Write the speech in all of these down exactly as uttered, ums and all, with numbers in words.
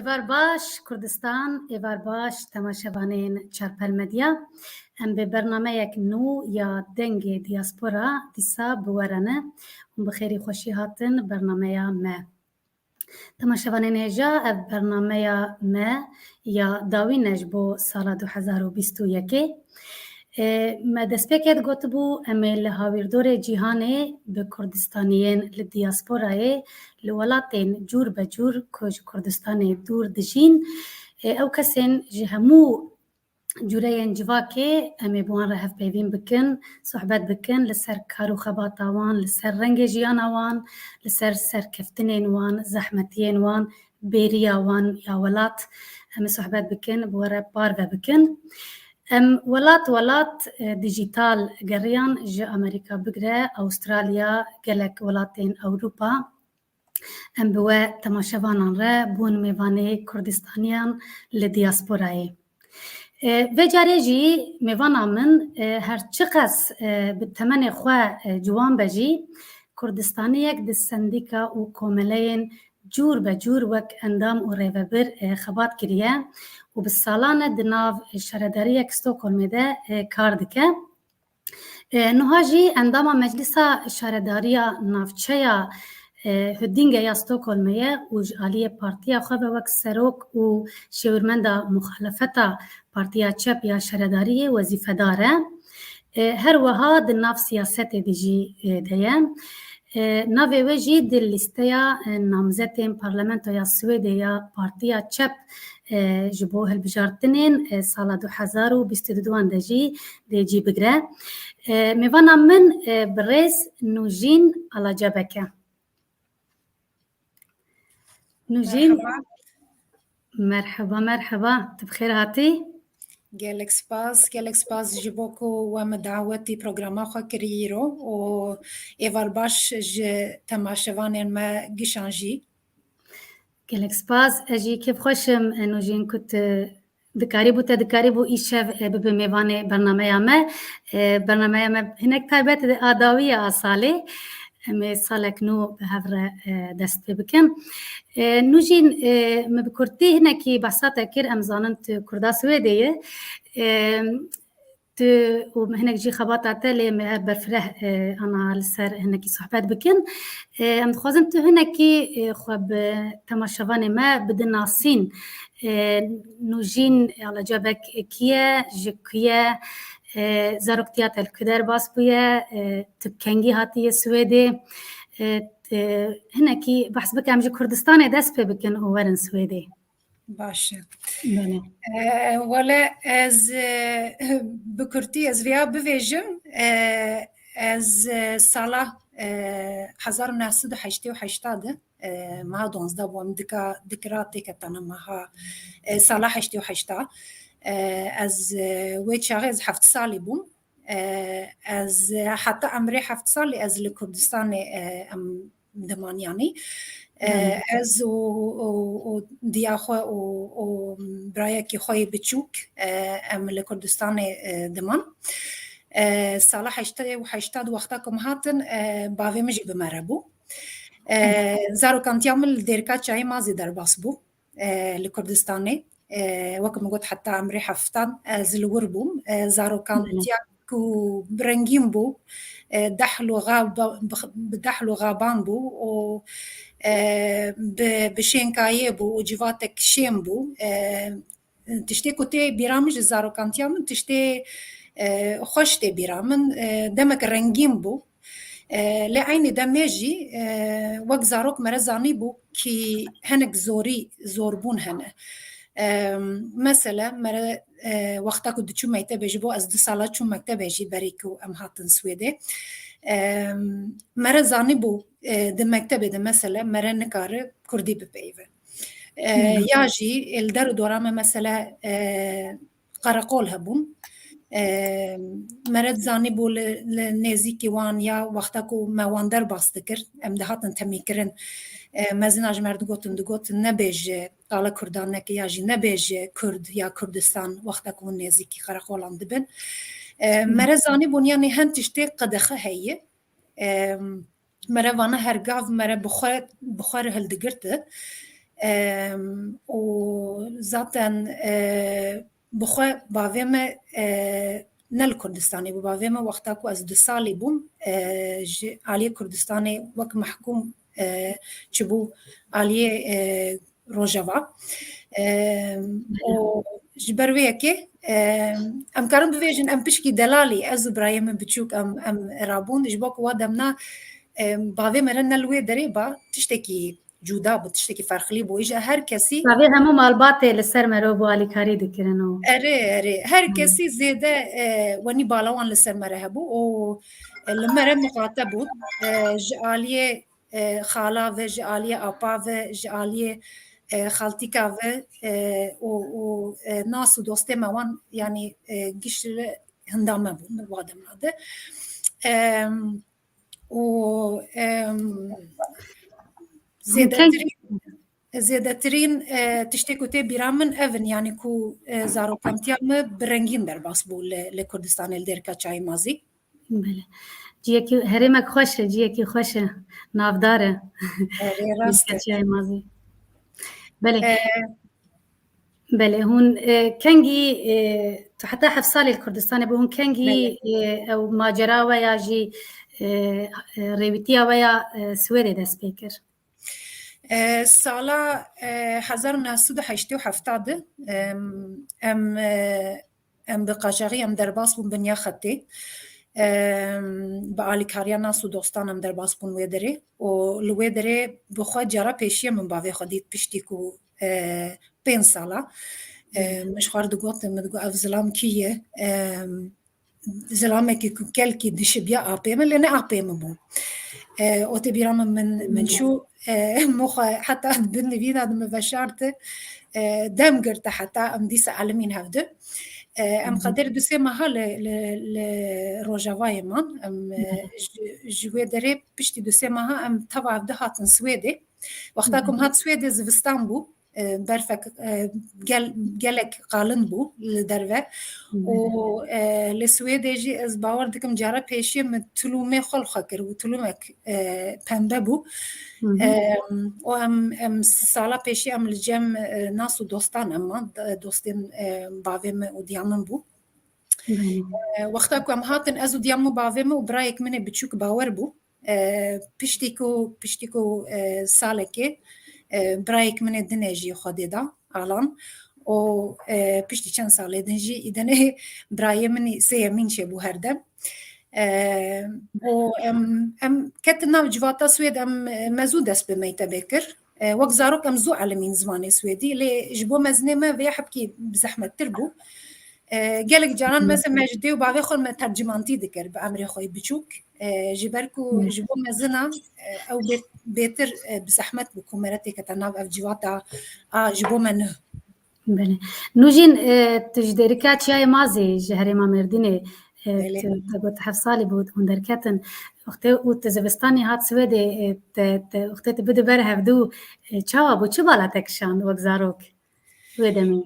Êvar baş Kurdistan, êvar baş temaşevanên Çarpel Medya. Em bi bernameyek nû ya Dengê Diaspora dîsa bi we re ne û bi xêrî xweşî hatin bernameya me. Temaşevanên hêja, ev bernameya me ya dawî ne ji bo sala du hezar û bîst û yekê. E, me destpêkê de gotibû, em ê li hawîrdorê cîhanê bi Kurdistaniyên li diasporayê, li welatên cûr be cûr ku ji Kurdistanê dûr dijîn, e, ew kesên ji hemû cûreyên civakê, em ê bi wan re hevpeyvîn bikin, sohbet bikin li ser kar û xebata wan, li ser rengê jiyana wan, li ser serkeftinên wan, zehmetiyên wan, bêriya wan ya welat. Em ê sohbet bikin, bi we re parve bikin. Em welat welat, e, dijîtal geriyan, ji Amerîka bigire Awustralya, gelek welatên Ewropa. Em bi we temaşevanan re bûn mêvanê Kurdistaniyan li diasporayê. E, vê carê jî mêvana min, e, her çiqas, e, bi temenê xwe, e, ciwan be jî, Kurdistaniyek di sendîka û komeleyên cûr be cûr wek endam û rêvebir, e, xebat kiriye û bi salan e di nav Şaredariyek Stockholmê de, e, kar dike. E, niha jî endama Meclisa Şaredariya Navçeya, e, Hüddinge ya Stockholmê ye û ji aliyê partiya xwe ve wek serok û şêwirmenda muxalefeta Partiya Çep ya Şaredariyê wezîfedar e. E, her wiha di nav siyasetê de jî, e, de ye. E, navê wê jî di lîsteya, e, namzetên Parlamentoya Swêdê ya Partiya Çep, e, ji bo hilbijartinên, e, sala du hezar û bîst û duan de jî dê cî bigire. E, mêvana min, e, birêz Nûjîn Alacebek e. Nûjîn, merheba. Merheba, merheba. Tu bi xêr hatî? Gelek spas, gelek spas ji bo ku we min dawetî programa xwe kirî îro û êvar baş ji temaşevanên me gişan jî. Gelek spas. Ez jî kêfxweş im, e, Nûjîn, ku tu dikarîbû, te dikarîbû îşev, e, bibe mêvanê bernameya me. E, bernameya me hinek taybet e, a dawî ye a salê. Em ê salek nû bi hev re, e, dest pê bikin. E, Nûjîn, e, me bi kurtî hinekî behsa te kir, em zanin tu Kurda Swêdê ye. E, Tu û hinek jî xebata te lê me berfireh, e, ana li ser hinekî sohbet bikin. E, em dixwazin tu hinekî, e, xwe bi temaşevanê me bidin nasîn. E, Nûjîn Alacebek kî ye, ji ku ye, e, zaroktiya te li ku derbas bûye, e, tu kengî hatiye Swêdê. E, e, hinekî behs bike, em ji Kurdistanê dest pê bikin û werin Swêdê. Baş e. Belê. E, wele ez, e, bi kurtî ez vêya bivêjim. E, ez, e, sala, e, hezar û neh sed û heştê û heşta de, e, meha duwazdeh bû, em dika, dikira têketana meha, e, sala heştê û heşta. E, ez, e, wê çaxê ez heft salî bûm. E, ez, e, heta emrê heft salî ez li Kurdistanê, e, em diman yanî. E, Hı hı. Ez û, û, û diya xwe û, û birayekî xwe yê biçûk, e, em li Kurdistanê, e, diman. E, sala heştê û heşta wexta ku em hatin, e, bavê min jî bi me re bû. E, Hı. Zarokantiya min li Dêrika Çayê Mazî derbas bû, e, li Kurdistanê. E, wek min got, heta emrê heftan ez li wir bûm. E, zarokantiya Hı. ku rengîn bû, e, dehl û xaba-, bi, bi dehl û xaban bû û, e, bi, bi şênkayê bû û civatek şên bû. E, tiştê ku tê bîra min ji zarokantiya min, tiştê, e, xweş tê bîra min, e, demek rengîn bû. E, lê eynî demê jî, e, wek zarok me re zanîbû kî hinek zorî, zorbûn hene. E, mesele, me re, e, wexta ku diçû mektebê, ji bo ez du sala çûm mektebê jî berî ku em hatin Swêdê. E, me re zanîbû, e, di mektebê de mesele me re nikare kurdî bipeyive. E, Hmm. Ya jî, e, li der û dora me mesele, e, qereqol hebûn. E, me re dizanîbû li, li nêzîkî wan ya wexta ku me wan derbas dikir, em dihatin temîkirin. E, mezina ji me re digotin, digotin, "Nebêje qala Kurdan neke ya jî nebêje Kurd ya Kurdistan" wexta ku hûn nêzîkî qereqolan dibin. E, Hmm. Me re zanîbûn, yanî hin tiştê qedexe heye. E, me re vana her gav me re bi xwe, bi xwe re hildigirti. Em, û zaten, e, bi xwe bavê me, e, ne li Kurdistanê bû. Bavê me wexta ku ez du salî bûm, e, ji aliyê Kurdistanê wek mehkûm, e, çibû aliyê, e, Rojava. Em, û ji ber wê yekê, em, em karin bivêjin em pişkî delalî, ez û birayê min biçûk em, em rabûn. Ji bo ku wa demna, em, bavê me re ne li wê derê ba, tiştekî cuda bû, tiştekî ferqlî bû. Îja her kesî Bavê hemû malbatê li ser mero bû alîkarî dikirin û Erê, erê. Her kesî zêde, e, wenî bala wan li ser me re hebû û, e, li me re miqate bûn. E, ji aliyê, e, xala ve, ji aliyê apa ve, ji aliyê, e, xaltîka ve, e, û, û, e, nas û dostê me wan, yanî, e, gişt re hinda me bûn, li wa demna de. Em, û, em, Hûn keng zêdetirîn, zêdetirîn, e, tiştê ku tê bîra min ev in, yanî ku, e, zarokantiya min bi rengîn derbas bû li, li Kurdistanê, li Dêrika Çayê Mazî. Belê. Ciyekî, herêmek xweş e, ciyekî xweş e, navdar e. Erê, rast e. Dêrika Çayê Mazî. Belê. E, Belê, hûn, e, kengî, e, tu heta heft salî li Kurdistanê bû, hûn kengî, Belê. e, ew macera we ya jî, e, e, rêwîtiya we ya, e, Swêdê dest pê kir? E, sala, e, hezar û neh sed û heştê û heft de, em, em, e, em bi qaçaxî em derbas bûn bi niya xetê. Em, bi alîkariya nas û dostan em derbas bûn wê derê. Û li wê derê bi xwe cara pêşiye min bavê xwe dît piştî ku, e, pênc sala. E, Hı. Min ji xwe re digot, min digot, "Ev zilam kî ye?" Em, zilamekî ku kelkî dişibiya apê min, lê ne apê min bû. E, û tê bîra min, min, min Hı. çû, e, min xwe heta bin nivîna de min veşarte, e, dem girte heta em dîsa elimîn hevdu. E, em Hı hı. qeder du sê meha li, li, li Rojavayê man. Em, e, Hı hı. ji, ji wê derê piştî du sê meha em teva hevdu hatin Swêdê. Wexta ku em Hı hı. hat Swêdê zivistan bû, e, berfek, e, gel-, gelek qalin bû li derve. Hı hı. Û, e, li Swêdê jî ez bawer dikim cara pêşiye min tulûmê xwe li xwe kir û tulûmek, e, pembe bû. Hı hı. E, û em, em sala pêşiye em li cem, e, nas û dostan em man, d-, dostên, e, bavê min û diya min bû. Belê. E, wexta ku em hatin, ez û diya min û bavê min û birayek min ê biçûk bawer bû. E, piştî ku, piştî ku, e, salekê, e, birayek min ê din ê jî Xwedê da, Alan. Û, e, piştî çend salê din jî îdenê birayê min sêyemîn çêbû her dem. E, û em, em ketin nav civata Swêd, em, e, me zû dest bi mektebê kir. E, wek zarok em zû elimîn zimanê Swêdî, lê ji bo mezinê me vêya hebkî bi zehmettir bû. E, gelek caran Hı. mesela me ji dê û bavê xwe me tercimantî dikir bi emrê xwe yê biçûk. E, ji ber ku Hı. ji bo mezina, e, ew bê-, bêtir, e, bi zehmet bû ku me re têkete nav ev civata a ji bo me nuh. Belê. Nûjîn, e, tu ji Dêrika Çiyayê Mazê ji herêma Mêrdînê, e, Belê. tu, te got heft salî bû hûn derketin. Wextê û tu zivistanê hat Swêdê, e, te, te, wextê tu bidî ber hevdû, e, çawa bû? Çi bala te kişand wek zarok wê demê?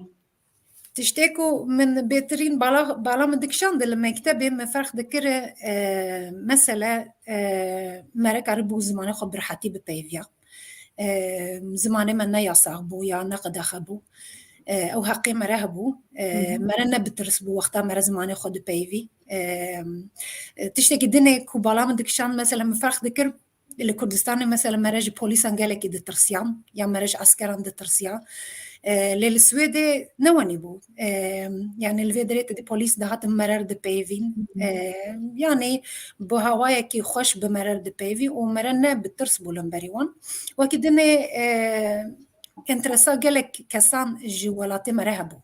Tiştê ku min bêtirîn bala, bala min dikişand li mektebê, min ferq dikir, e, mesele, e, me re karibû zimanê xwe bi rehetî bipeyviya. E, zimanê me ne yasax bû ya ne qedexe bû. E, ew heqê me re hebû. E, Hı hı. me re ne bi tirs bû wexta me re zimanê xwe dipeyvî. E, e, tiştekî dinê ku bala min dikişand, mesela min ferq dikir, li Kurdistanê mesela me re ji polîsan gelekî ditirsiyan, ya me re ji eskeran ditirsiya. E, lê li Swêdê ne wenî bû. E, yanî li vê derê te dî polîs dihatin me re dipeyvîn. Hı hı. E, yanî bi hawayekî xweş bi me re dipeyvî û me re ne bi tirs bû li hemberî wan. Wekî dinê, e, enteresa gelek kesan ji welatê me re hebû.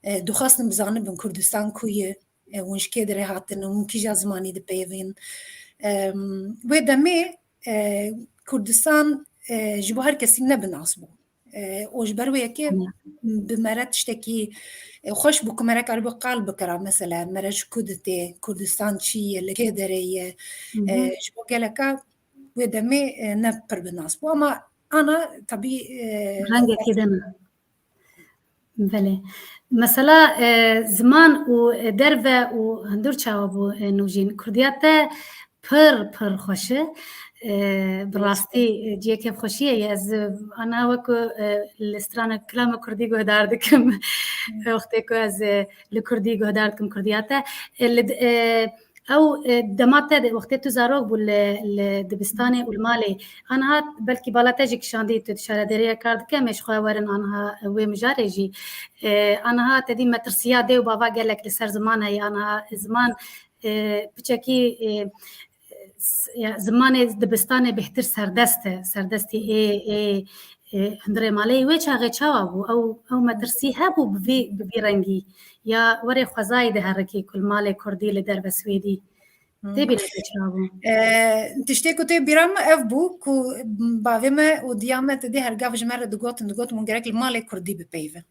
E, dixwestin bizanibin Kurdistan ku ye, e, hûn ji kê derê hatin, hûn kîja zimanî dipeyvîn. Em, wê demê, e, Kurdistan, e, ji bo her kesî ne bi nas bû. E, û ji ber wê yekê Hı. bi me re tiştekî, e, xweş bû ku me re karibû qal bikira, mesela, me re ji ku ditê, Kurdistan çi ye, li kê derê ye. Hı hı. E, ji bo geleka wê demê, e, ne pir bi nas bû. Ama ana, tabî, e, Rengekî din e. Belê. Mesela, e, ziman û, e, derve û hundir çawa bû, e, Nûjîn? Kurdiya te bi pir, pir xweş e. E, bi rastî, e, cihê kêfxweşiyê ye. Ez, e, ana wek ku, e, li strana kilama kurdî guhdar dikim. Wextê ku ez, e, li kurdî guhdar dikim kurdiya te. E, li, e, ew, e, dema te de, wextê tu zarok bû li, li dibistanê û li malê, aniha belkî bala te jî kişandî tu di şaredariya kar dike, em ê ji xwe werin aniha wê mijarê jî. E, aniha te dî metirsiya dê û bava gelek li ser ziman heye, aniha ziman, e, piçekî, e, s-, ya, zimanê dibistanê bêhtir serdest e, serdestî ê, ê, ê hundirê malê. Wê çaxê çawa bû? Ew, ew metirsî hebû bi vî, bi vî rengî? Ya werê xwezayî diherikî ku li malê kurdî li derve swêdî? Tê bîra te çawa bû? E, tiştê ku tê bîra min ev bû ku bavê me û diya me te dî her gav ji me re digotin, digot, hûn gerek li malê kurdî bipeyvin.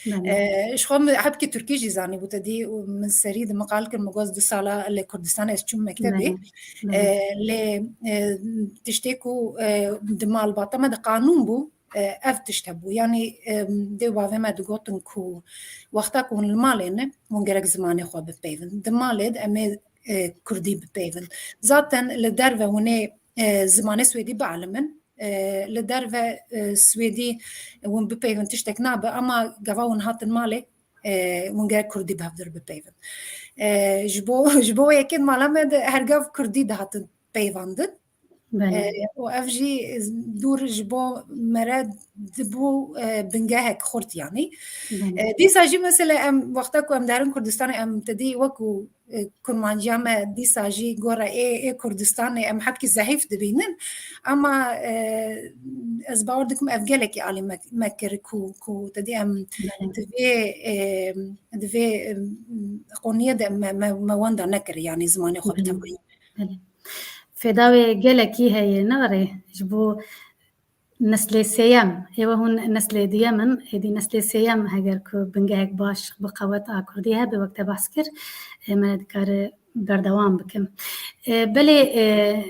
Belê. E, ji xwe min hebkî tirkî jî zanîbû, te dî û min serî di min qal kir, min got, du sala li Kurdistanê ez çûm mektebê. Belê, belê. E, lê, e, tiştê ku, e, di malbata me de qanûn bû, e, ev tişt hebû. Yanî, e, dê û bavê me digotin ku wexta ku hûn li malê ne, hûn gerek zimanê xwe bipeyvin. Di malê de em ê, e, kurdî bipeyvin. Zaten li derve hûn ê, e, zimanê swêdî bielimin. E, li derve, e, swêdî hûn bipeyvin tiştek nabe, ama gava hûn hatin malê, e, hûn gerek kurdî bi hevdir bipeyvin. E, ji bo, ji bo yekê mala me de her gav kurdî dihatin peyvandin. Belê. E, û ev jî dûr ji bo me re dibû, e, bingehek xurt yanî. Belê. E, dîsa jî mesela em wexta ku em derin Kurdistanê em te dî wekû e, kurmanciya me dîsa jî gora ê, ê Kurdistanê em hebkî zehîf dibînin. Ama, e, ez bawer dikim ev gelekî alî me, me kir ku, ku te dî em Belê. divê, e, divê, e, qoniyê de me, me, me wenda nekir, yanî zimanê xwe Hı hı. bitewayî. Belê. Fêda wê gelekî heye, ne were? Ji bo neslê sêyem, êwe hûn neslê duyem in, êdî neslê sêyem heger ku bingehek baş bi qewet a kurdî hebe, wek te behs kir, ê, me dikare berdewam bikim. Ê, belê, ê,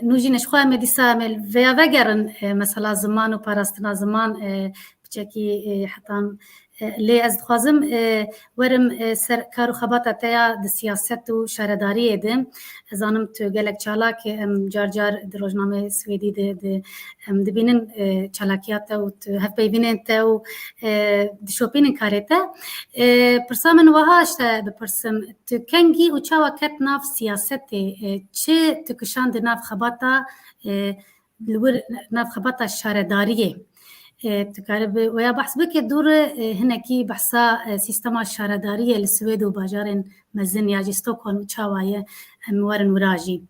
nû jî ne ji xwe em ê dîsa em ê vêya vegerin, ê, mesela ziman û parastina ziman, ê, piçekî, ê, hetan, ê, lê ez dixwazim, ê, werim, ê, ser kar û xebata te ya di siyaset û şaredariyê de. Ez zanim tu gelek çalak e, em car car di rojnameyê Swêdî de, de em dibînin, e, çalakiya te û tu hevpeyvînên te û, e, dişopînin karê te. E, pirsa min wiha ji te bipirsim, tu kengî û çawa ket nav siyasetê, e, çi tu kişand di nav xebata, e, li wir nav xebata şaredariyê? E, tu kare bi waya behs bike, dûr, e, hinekî behsa, e, sîstema şaredariyê li Swêd û bajarên mezin ya jî Stockholm çawa ye, em werin wira jî.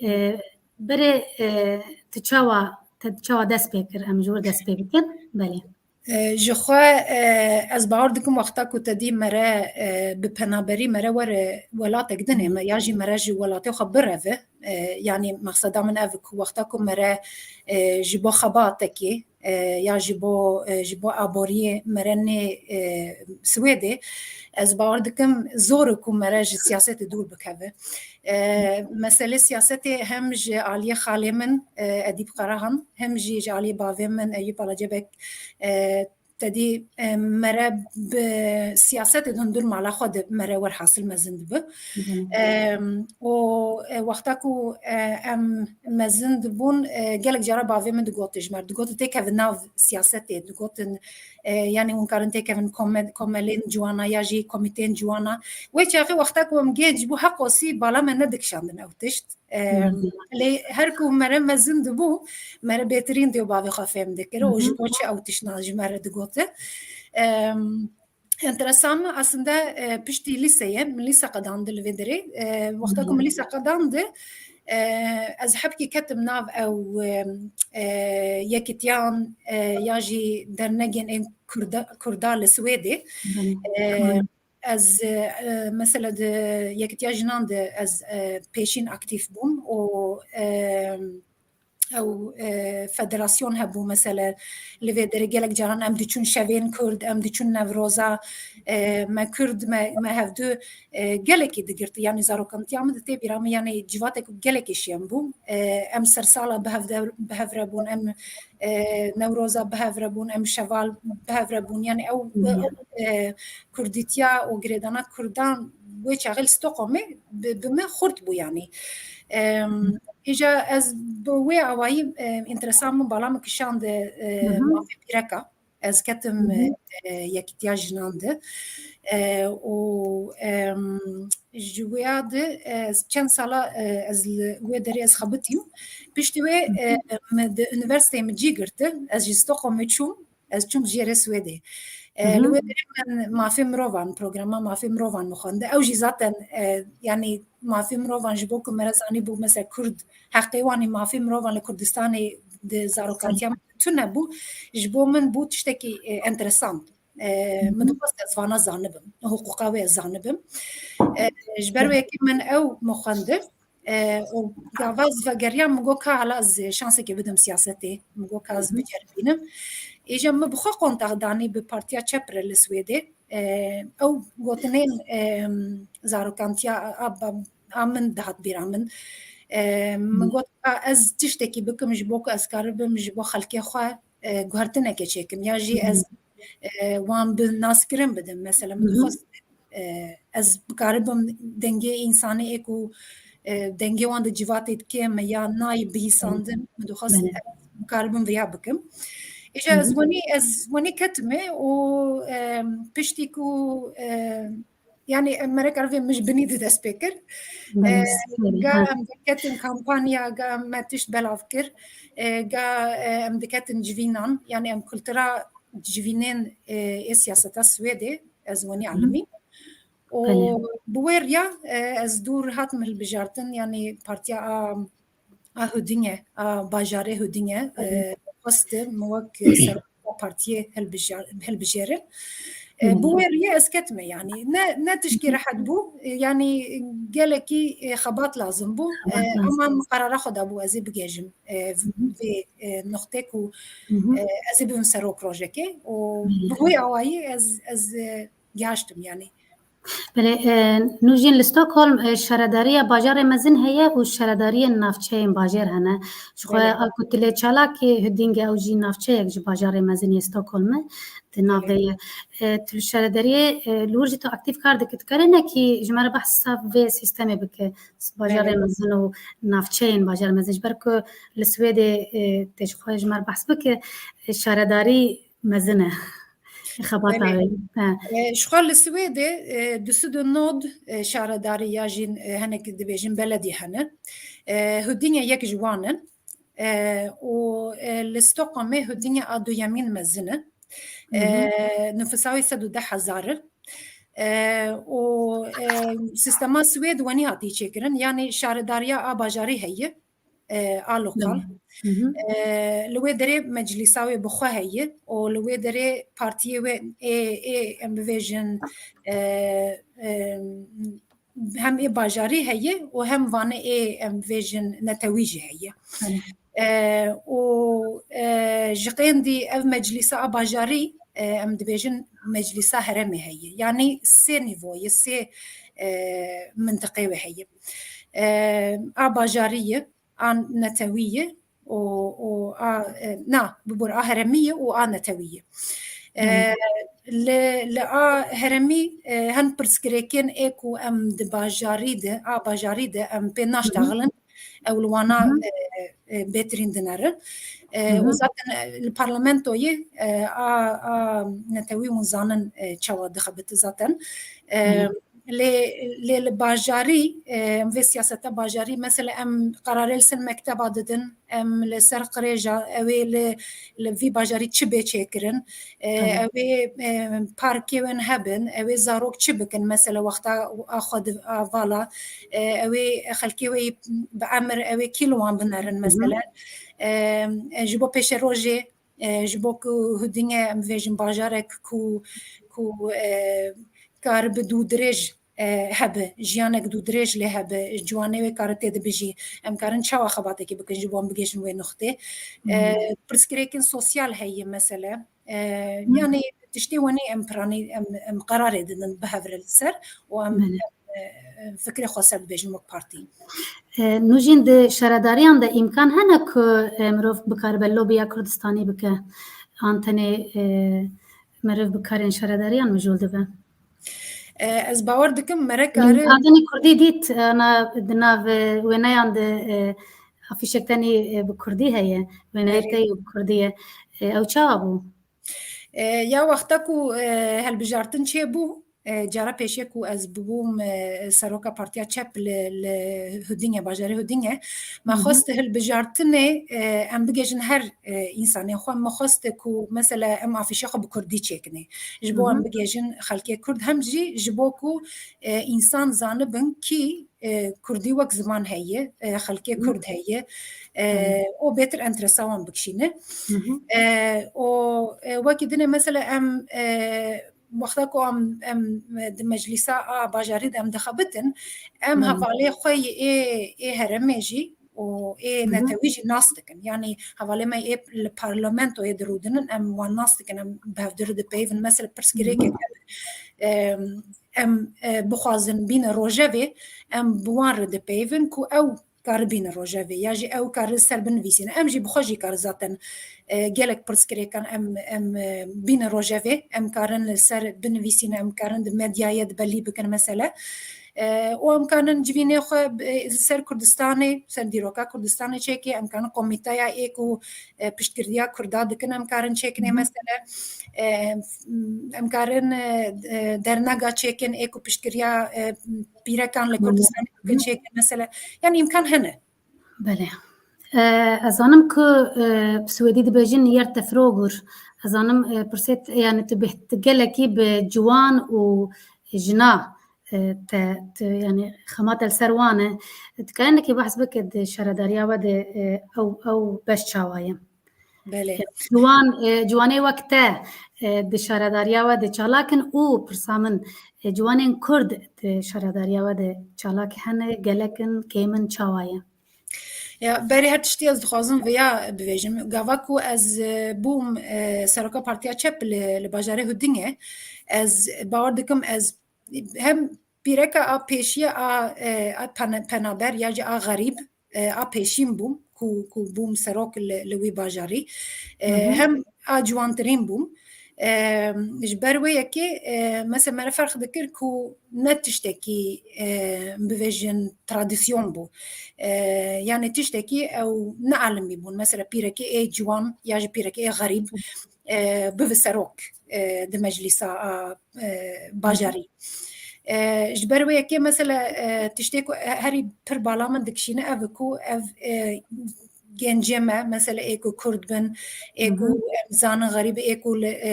E, berê, e, tu çawa, te çawa dest pê kir, em ji wir dest pê bikin? Belê. E, ji xwe, e, ez bawer dikim wexta ku te dî mere, e, bi penaberî mere were welatek dinê me, ya jî mere ji welatê xwe bireve, e, yanî mexseda min ev ku wexta ku mere, e, ji bo xebatekê, e, ya ji bo, e, ji bo aboriyê mere nê, e, Swêdê, ez bawer dikim zor e ku mere ji siyasetê dûr bikeve. E, meselê siyasetê hem ji aliyê xalê min, e, Edîb Karahan, hem jî ji aliyê bavê min Eyûp Alacebek, e, te dî, e, mere bi siyasetê di hundir mala xwe de mere werhasil mezin dibi. Hı hı. E, û, e, wexta ku, e, em mezin dibûn, e, gelek cara bavê min digote ji me re, digote têkeve nav siyasetê, digotin, e, yanî hûn karin têkevin kome-, komelên ciwana ya jî komîteyên ciwana. Wê çaxê wexta ku em genc bû, heqosî bala me nedikişandin ew tişt. E, Hı hı. lê her ku mere mezin dibû, mere bêtirîn dê û bavê xwe fêm dikir û Hı hı. ji bo çi ew tiştna ji me re digote. E, enteresan me aslında, e, piştî lîseye, min lîsa qedandi li vê derê. E, wexta ku min Hı. lîsa qedandi, e, ez hebkî ketim nav ew, e, e, yekitiyan, e, ya jî dernegên ên Kurda, Kurda li Swêdê. Hı. E, Hı. ez, e, mesela di Yekitiya Jinan de ez, e, pêşîn aktîf bûm û, e, ew, e, federasyon hebû, mesela li vê derê gelek caran em diçûn şevên Kurd, em diçûn Newroza, e, me Kurd, me, me hevdu, e, gelekî digirti. Yanî zarokantiya min de tê bîra min, yanî civatek gelekî şên bû. E, em sersala bi hev de, bi hev re bûn, em, e, Newroza bi hev re bûn, em şeval bi hev re bûn. Yanî ew, Hı. ew, e, kurdîtiya û girêdana Kurdan wê çaxê li Stockholmê bi, bi min xurt bû yanî. Em, Îja ez bi wê awayî, em, înteresa min bala min kişande, e, mafê pîreka. Ez ketim, e, e, yekîtiya jinan de. E, û, em, ji wêya de, e, ez çend sala, e, ez li wê derê ez xebitîm. Piştî wê, e, min di unîversîteyê min cî girti. Ez ji Stockholmê çûm. Ez çûm jêrê Swêdê. E, li wê derê min mafê mirovan, programa mafê mirovan min xwend. Ew jî zaten, e, yanî mafê mirovan ji bo ku me re zanîbû, mesela Kurd, heqê wan ê mafê mirovan li Kurdistanê di zarokantiya min tune bû. Ji bo min bû tiştekî, e, enteresan. E, min dixwest ez vana zanibim, hiqûqa wê ez zanibim. E, ji ber wê yekê min ew min xwendin. E, û gava ez vegeriyam, min got ka hala ez şansekê bidim siyasetê. Min got ka ez biceribînim. Îja min bi xwe kontax danî bi Partiya Çep re li Swêdê. E, ew gotinên, e, zarokantiya a, a, a min dihat bîra min. E, min got ka ez tiştekî bikim ji bo ku ez karibim ji bo xelkê xwe, e, guhertineke çêkim. Ya jî ez, e, wan bi naskirin bidim. Mesela min dixwest, e, ez bikaribim dengê însanê ê ku, e, dengê wan di civatê dikêm e ya nayê bihîsandin, min dixwest ez bikaribim vêya bikim. Îja ez wenî, ez wenî ketime û, e, piştî ku, e, yanî em merek ervê min ji binî di dest pê kir. E, ga em diketin kampanya, ga em me tişt belav kir. E, ga, e, em diketin civînan, yanî em kultura civînên, e, ê siyaseta Swêdê, ez wenî elimî. Û bi wê riya, e, ez dûr hatim hilbijartin, yanî partiya a, a Hudinge, a bajarê Hudinge, e, xwestim wek serokê partiyê hilbijar-, hilbijêrin. E, bi wê riya ez ketime, yanî ne, ne tişkî rehet bû, e, yanî gelekî, e, xebat lazim bû. E, ama min qerara xwe dabû ez ê bigihêjim, e, vê, e, noqtê ku, e, ez ê bibim serok rojekê û bi wê awayî ez, ez, e, gihaştim yanî. Belê, e, Nûjîn, li Stockholm, e, şaredariya bajarê mezin heye û şaredariyên navçeyên bajêr hene. Ji xwe a ku tu lê çalakê Hudinge ew jî navçeyek ji bajarê mezin yê Stockholm e, di nav de ye. E, tu li şaredariyê, e, li wir jî tu aktîf kar dikî, tu karê nekî ji me re behsa vê sîstemê bike, bajarê mezin û navçeyên bajarê mezin. Ji ber ku li Swêdê, e, tê ji xwe ji me re behs bike, e, şaredarî mezin e. Xebata wê. E, ji xwe li Swêdê, e, du sed û nod, e, şaredarî ya jî, e, hinek dibêjin beledî hene. E, Hudinge yek ji wan in. E, û, e, li Stockholmê Hudinge a duyemîn mezin e. E, nifûsa wê sed û deh hezar e. E, û, e, sîstema Swêd wenî hatiye çêkirin. Yanî şaredariya a bajarî heye. E, a lokal. E, li wê derê meclîsa wê bi xwe heye û li wê derê partiyê wê ê, ê, em bivêjin, e, e, hem ê bajarî heye û hem vanê ê, em bivêjin, netewî jî heye. E, û, e, ji qêndî ev meclîsa a bajarî, e, em dibêjin meclîsa herêmê heye. Yanî sê nîvoyê, sê, e, mintiqê wê heye. E, a bajarî ye, a netewî ye û, û a, e, na, bibûr, a herêmî ye û a netewî ye. E, li, li a herêmî, e, hin pirsgirêkên ê ku em di bajarî de, a bajarî de em pê naştaxilin, ew li wana, e, e, bêtirîn dinerin. E, û zaten, e, li parlamentoyê, e, a, a netewî hûn zanin, e, çawa dixebite zaten. E, lê, lê li bajarî, e, em vê siyaseta bajarî, mesela em qerarê li ser mekteba didin, em li ser qirêja, ew ê li, li vî bajarî çi bê çêkirin, e, ew ê, e, parkê wên hebin, ew ê zarok çi bikin, mesela wexta a xwe di, a vala, e, ew ê xelkê wê bi emir, ew ê kî li wan binerin, mesela. E, e, ji bo pêşerojê, e, ji bo ku Hudinge, em bêjin, bajarek ku, ku, e, karibe dû dirêj, e, hebe, jiyanek dû dirêj lê hebe, ciwanê wê kare tê de bijî, em karin çawa xebatekê bikin ji bo em bigihêjin wê nuxtê. E, pirsgirêkên sosyal heye, mesele. E, yanî tiştê wenî em piranî, em, em qerarê didin bi hev re li ser û em, em, e, fikrê xwe ser dibêjin wek partî. E, Nûjîn, di şaredariyan de îmkan hene ku, e, mirov bikaribe lobiya Kurdistanî bike? An tenê, e, meriv bi karên şaredariyan mijûl dibe? E, ez bawer dikim mere kare. Kadinê Kurdî dît, ana di nav, e, wêneyan de, e, afîşek tenê, e, bi Kurdî heye. Wêneyê te yê bi Kurdî ye. E, ew çawa bû? E, ya wexta ku, e, hilbijartin çêbû, e, cara pêşiye ku ez bibûm, e, seroka Partiya Çep li, li Hudinge, bajarê Hudinge, me xwest hilbijartinê, e, em bigêjin her, e, însanê xwe, me xwest ku mesela em afîşa xwe bi Kurdî çêkinê. Ji bo em bigêjin xelkê Kurd, hem jî ji bo ku, e, însan zanibin kî, e, Kurdî wek ziman heye, e, xelkê Kurd heye, e, o bêtir enteresa wan bikişîne. E, o, e, wekî dinê mesela em, e, wexta ku em, em di meclîsa a bajarî de em dixebitin, em hevalê xwe yê ê, ê herêmê jî û ê netewî jî nas dikin. Yanî hevalê me ê li parlamentoyê dirûdinin, em wan nas dikin, em bi hevdû re dipeyivin. Mesela pirsgirêkek hebe, em, em, e, bixwazin bîne rojevê, em bi wan re dipeyivin ku ew kari bîne rojevê, ya jî ew kari ser binivîsîne. Em jî bi xwe jî kari zaten, e, gelek pirsgirêkan em, em, e, bîne rojevê, em karin li ser binivîsîne, em karin di medyayê de belî bikin mesele. E, û em karin civînê xwe, e, ser Kurdistanê, ser dîroka Kurdistanê çêkê, em karin komîteya ê ku, e, piştgiriya Kurda dikin, em karin çêkinê mesele. E, em karin, e, e, dernega çêkin ê ku piştgiriya, e, pîrekan li Kurdistanê dikin çêkin mesele. Yanî îmkan hene. Belê. E, ez zanim ku, e, bi swêdî dibêjin hjertefrågor. Ez zanim, e, pirsê t-, yani tu bih-, tu gelekî bi ciwan û jina, e, te, tu, yani xema te li ser wan e. Tu karinekî behs bike di şaredariya we de, e, ew, ew beş çawa ye? Belê. Ciwan, e, ciwanê wek te, e, di şaredariya we de çalak in û pirsa min, e, ciwanên Kurd di şaredariya we de çalak hene, gelek in, kêm in, çawa ye? Ya, berê her tiştî ez dixwazim vêya bibêjim. Gava ku ez, e, bûm, e, seroka Partiya Çep li, li bajarê Hudinge, ez bawer dikim ez hem pîreka a pêşiye a, e, a pena-, penaber ya jî a xerîb, e, a pêşîn bûm ku, ku bûm serok li, li wî bajarî. E, hem a ciwantirîn bûm. E, ji ber wê yekê, e, mesela me re ferq dikir ku ne tiştekî, e, bivêjin tradisyon bû. E, yani tiştekî ew ne alimî bûn. Mesela pîrekê ê ciwan ya jî pîrekê ê xerîb, e, bivi serok, e, di meclîsa a, e, bajarî. E, ji ber wê yekê mesela, e, tiştê ku herî pir bala min dikişîne ev e ku ev, e, gencê me, mesela ê ku Kurd bin, ê ku em zanin xerîb, ê ku li, e,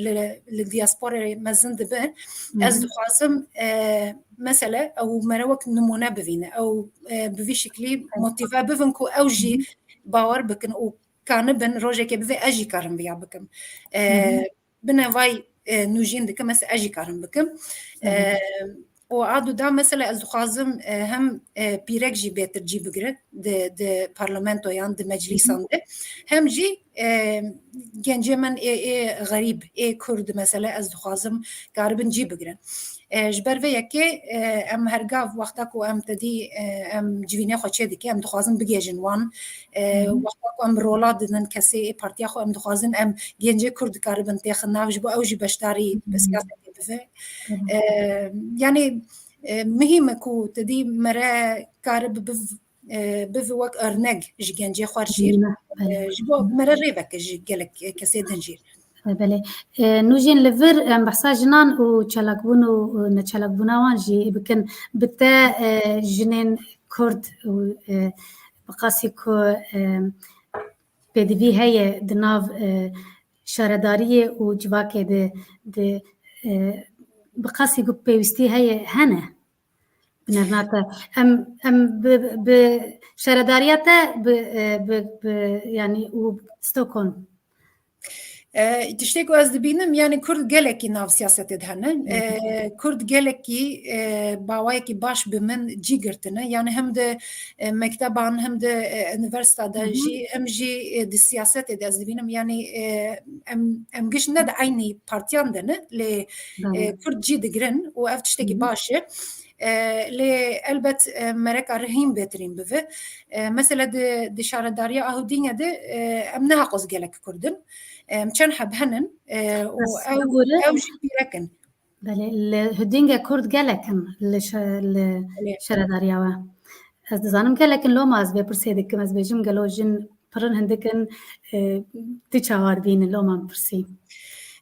li, li diasporayê mezin dibe, ez dixwazim, e, mesela ew me re wek nimûne bivîne, ew, e, bi vî şiklî motive bibin ku ew jî bawer bikin û kanibin rojekê bivê ez jî karim viya bikim. E, binevay, e, nûjîn dikim, mesela ez jî karim bikim. E, û a duda mesela ez dixwazim, e, hem, e, pîrek jî bêtir cî bigire di, di parlamentoyan, di meclîsan de, hem jî, e, gencê min ê, ê xerîb, ê Kurd mesela ez dixwazim karibin cî bigirin. E, ji ber vê yekê, e, em her gav wexta ku em tedî, e, em civînê xwe çê dike, em dixwazin bigêjin wan. E, wexta ku em rola didin kesê ê partiya xwe, em dixwazin em gencê Kurd dikaribin têxin nav, ji bo ew jî beşdarî siyasetê bive. E, yani, e, muhîm e ku tedî mere karibi biv-, e, bivi wek örnek ji gencê xwe jîr. E, ji bo mere rê veke ji gelek kesê din jîr. E, belê. E, Nûjên li vir, em behsa jinan û çalakbûn û, û neçalakbûna wan jî bikin. Bi te, e, jinên Kurd û, e, bi qasî ku, e, pêdivî heye di nav, e, şaredariyê û civakê de, de, e, bi qasî ku pêwîstî heye, hene? Bi nerna te. Em, em bi, bi şaredariya te, bi, e, bi, bi, yani û Stockholm. E, tiştê ku ez dibînim, yani Kurd gelekî nav siyasetê de hene. Hı hı. E, Kurd gelekî, e, bawayekî baş bi min cî girtine. Yani hem de, e, mekteban, hem de, e, unîversîta de jî, hem jî, e, di siyasetê de ez dibînim. Yani, e, em, em giş ne di eynî partiyan de ne, lê, e, Kurd cî digirin û ev tiştekî baş e. E, lê elbet, e, mereka rihîn bêtirîn bive. E, mesela di, di şaredariya Ahudînge de, e, em ne heqoz gelek Kurd in. Em çend heb henin, e, û ew, ew jî pîrek in. Belê, li Hudinge Kurd gelek in li şe-, li Belê. şaredariya we. Ez dizanim gelek in, loma ez vê pirsê dikim, ez bêjim gelo jin pirin hindik in, e, tu çawa dibînin, loma min pirsî.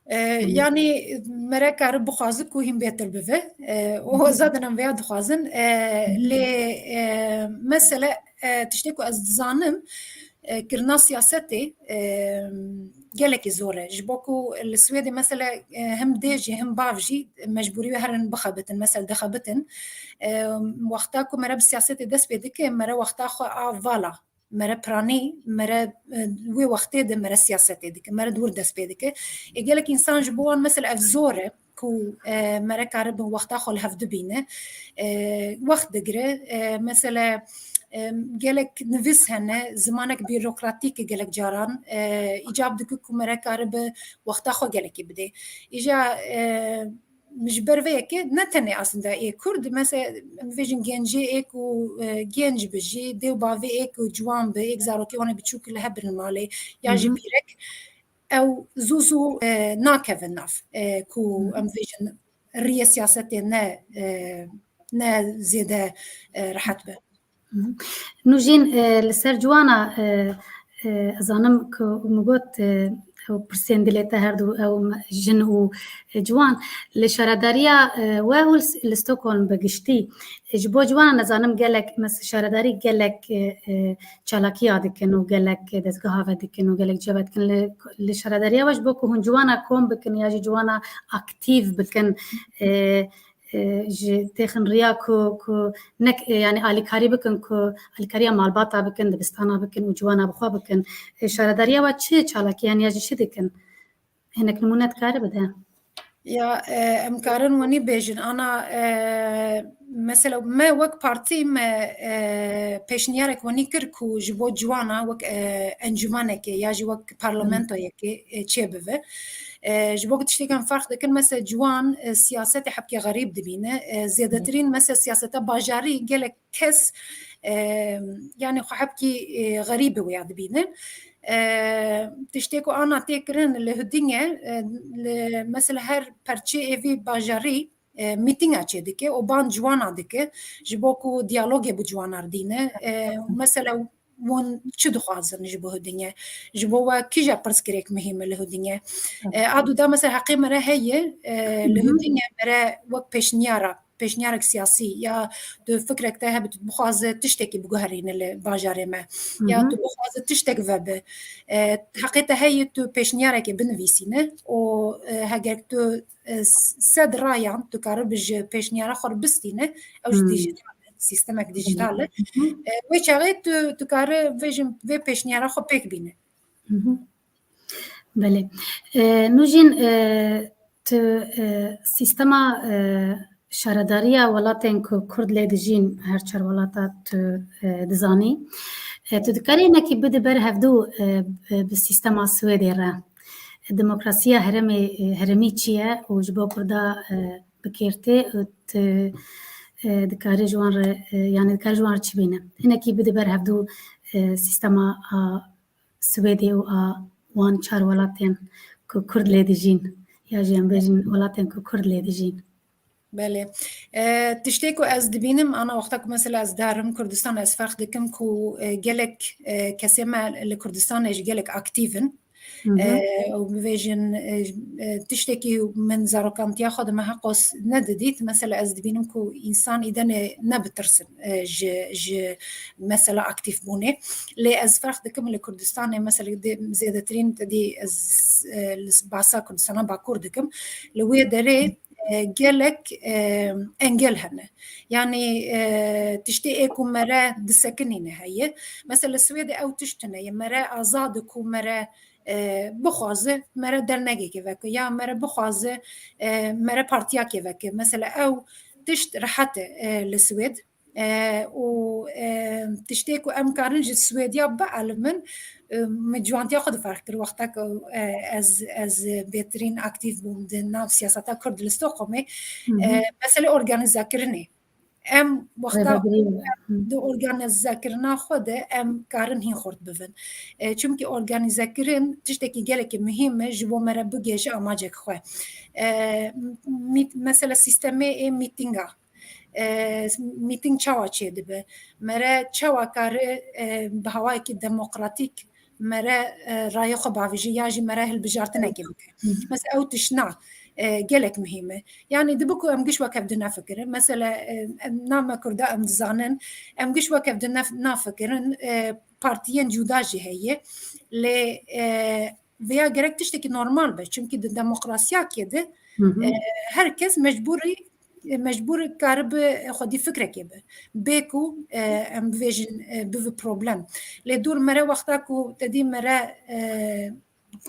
E, Hı. yanî mere kari bixwazi ku hîn bêtir bive. E, o Hı. zaten em veya dixwazin. E, Hı. lê, e, mesele, e, tiştê ku ez dizanim, e, kirina siyasetê, e, gelekî zor e. Ji bo ku li Swêdê mesele, e, him dê jî him bav jî mecbûrî wê herin bixebitin, mesel dixebitin. E, wexta ku mere bi siyasetê dest pê dike, mere wexta xwe a vala, mere piranî, mere, e, wê wextê de mere siyasetê dike, mere di wir dest pê dike. Ê gelek însan ji bo wan mesel ev zor e ku, e, mere karibin wexta xwe li hev dibîne. E, wext digire. E, mesele, e, gelek nivîs hene, zimanek bîrokratîk e gelek caran. E, îcab dike ku mere karibe wexta xwe gelekî bidê. Îja, e, ji ber vê yekê ne tenê aslında ê Kurd, mesela em bêjin gencê ê ku, e, genc bi jî, dê û bavê ê ku ciwan bi, ê ku zarokê wan ê biçûk li hev bin malê, ya Hı jî hı. pîrek, ew zû zû, e, nakevin nav, e, ku Hı hı. em bêjin riyê siyasetê ne, e, ne zêde, e, rehet be. Hı hı. Nûjîn, e, li ser ciwana, e, e, zanim ku min got, e, ew pirsên dilê te her du, ew me-, jin û, e, ciwan, li şaredariya, e, we û li, li Stockholm bi giştî, e, ji bo ciwanan ez zanim gelek, mes-, şaredarî gelek, e, e, çalakiya dikin û gelek dezgeha ve dikin û gelek cihê ve dikin. Li, li şaredariya we ji bo ku hûn ciwana kom bikin ya jî ciwana aktîv bikin, e, e, ji têxin riya ku, ku nek, e, yani alîkarî bikin, ku alîkariya malbata bikin, dibistana bikin û ciwana bi xwe bikin. E, şaredariya we çi çalakî hene ya jî çi dikin? Hinek nimûne dikare bide? Ya, e, em karin wenî bêjin. Ana, e, mesela me wek partî me, e, pêşniyarek wenî kir ku ji bo ciwana wek, e, encûmenekê ya jî wek parlamentoyekê, e, çêbive. E, ji bo ku tiştêkan ferq dikin, mesela ciwan, e, siyasetê hebkê xerîb dibîne. E, zêdetirîn mesela siyaseta bajarî gelek kes, e, yani xwe hebkî, e, xerîbê wê ya dibînin. E, tiştê ku ana tê kirin li Hudinge, e, li mesela her perçê ê vî bajarî, e, mîtînga çêdike û ban ciwana dike, ji bo ku diyalogê bi ciwana re dîne. E, mesela hûn çi dixwazin ji bo Hudinge? Ji bo we kîja pirsgirêk muhîm e li Hudinge? E, a du da mesela heqê mere heye, e, li Hı hı. Hudinge mere wek pêşniyara, pêşniyarek siyasî ya tu fikrek te hebe, tu bixwaze tiştekî biguherîne li bajarê me. Ya Hı hı. tu bixwaze tiştek vebe. E, heqê te heye tu pêşniyarekê binivîsîne û, e, heger tu, e, sed rayan tu karibe ji pêşniyara xwe re bistîne, ew jî Hmm. dijital e, sistemek dijital e. Hı hı. E, wê çaxê tu, tu kare vê jin vê pêşniyara xwe pêk bîne. Hı hı. Belê. E, Nûjîn, e, tu, e, sîstema, e, şaredariya welatên ku Kurd lê dijîn, her çar welata tu, e, dizanî. E, tu dikarî hinekî bide ber hevdû, e, bi, bi sîstema Swêdê re. Demokrasiya heremê, e, heremî çi ye û ji bo Kurda, e, bi kêr tê û tu, e, dikarî ji wan re, e, yani dikarî ji wan re çi bîne? Hinekî bide ber hevdû, e, sîstema a Swêdê û a wan çar welatên ku Kurd lê dijîn, ya jî em bêjin welatên ku Kurd lê dijîn. Belê. E, tiştê ku ez dibînim, ana wexta ku mesela ez derim Kurdistan, ez ferq dikim ku, e, gelek, e, kesê me li Kurdistanê jî gelek aktîv in. Hı hı. E, û bibêjin, e, e, tiştekî min zarokantiya xwe de me heqos nedidît. Mesela ez dibînim ku însan îdenê nebitirsin, e, ji, ji mesela aktîf bûnê. Lê ez ferq dikim li Kurdistanê, mesela dê, zêdetirîn te dî ez, e, li bahsa Kurdistana Bakur dikim. Li wê derê, e, gelek, e, engel hene. Yani, e, tiştê ê ku mere disekinîne heye. Mesela li Swêdê ew tişt tune ye. Mere azad ku mere, e, bixwaze mere dernegekê veke ya mere bixwaze, e, mere partiyakê veke. Mesela ew tişt rehet e, e, li Swêd. E, û, e, tiştê ku em karin ji Swêdiya bielimin, e, min ciwantiya xwe diferq kir wexta ku, e, ez, ez bêtirîn aktîf bûm di nav siyaseta Kurd li Stockholmê. Hı hı. E, meselê organîzekirinê. Em wexta di organîzekirina xwe de em karin hîn xurt bivin. E, çimkî organîzekirin tiştekî gelekî muhîm e, ji bo me re bigihêje amacek xwe. E, mît-, mesela sîstemê ê mîtînga. E, mîtîng çawa çêdibe? Me re çawa kare, e, bi hawayekî demokratîk me re, e, rayê xwe bavêje ya jî me re hilbijartinekê bike. Mesela ew tiştna, e, gelek muhîm e. Yanî dibe ku em giş wek hev di nefikirin. Mesela, e, em, nav me Kurda em dizanin, em giş wek hev di nef-, nafikirin, e, partiyên cuda jî heye. Lê, e, vêya gerek tiştekî normal be. Çimkî di demokrasiyakê de, e, her kes mecbûrî, e, mecbûr karibe xwedî fikrekê be. Bê ku, e, em bivêjin, e, bive problem. Lê dûr me re wexta ku te dî me re, e,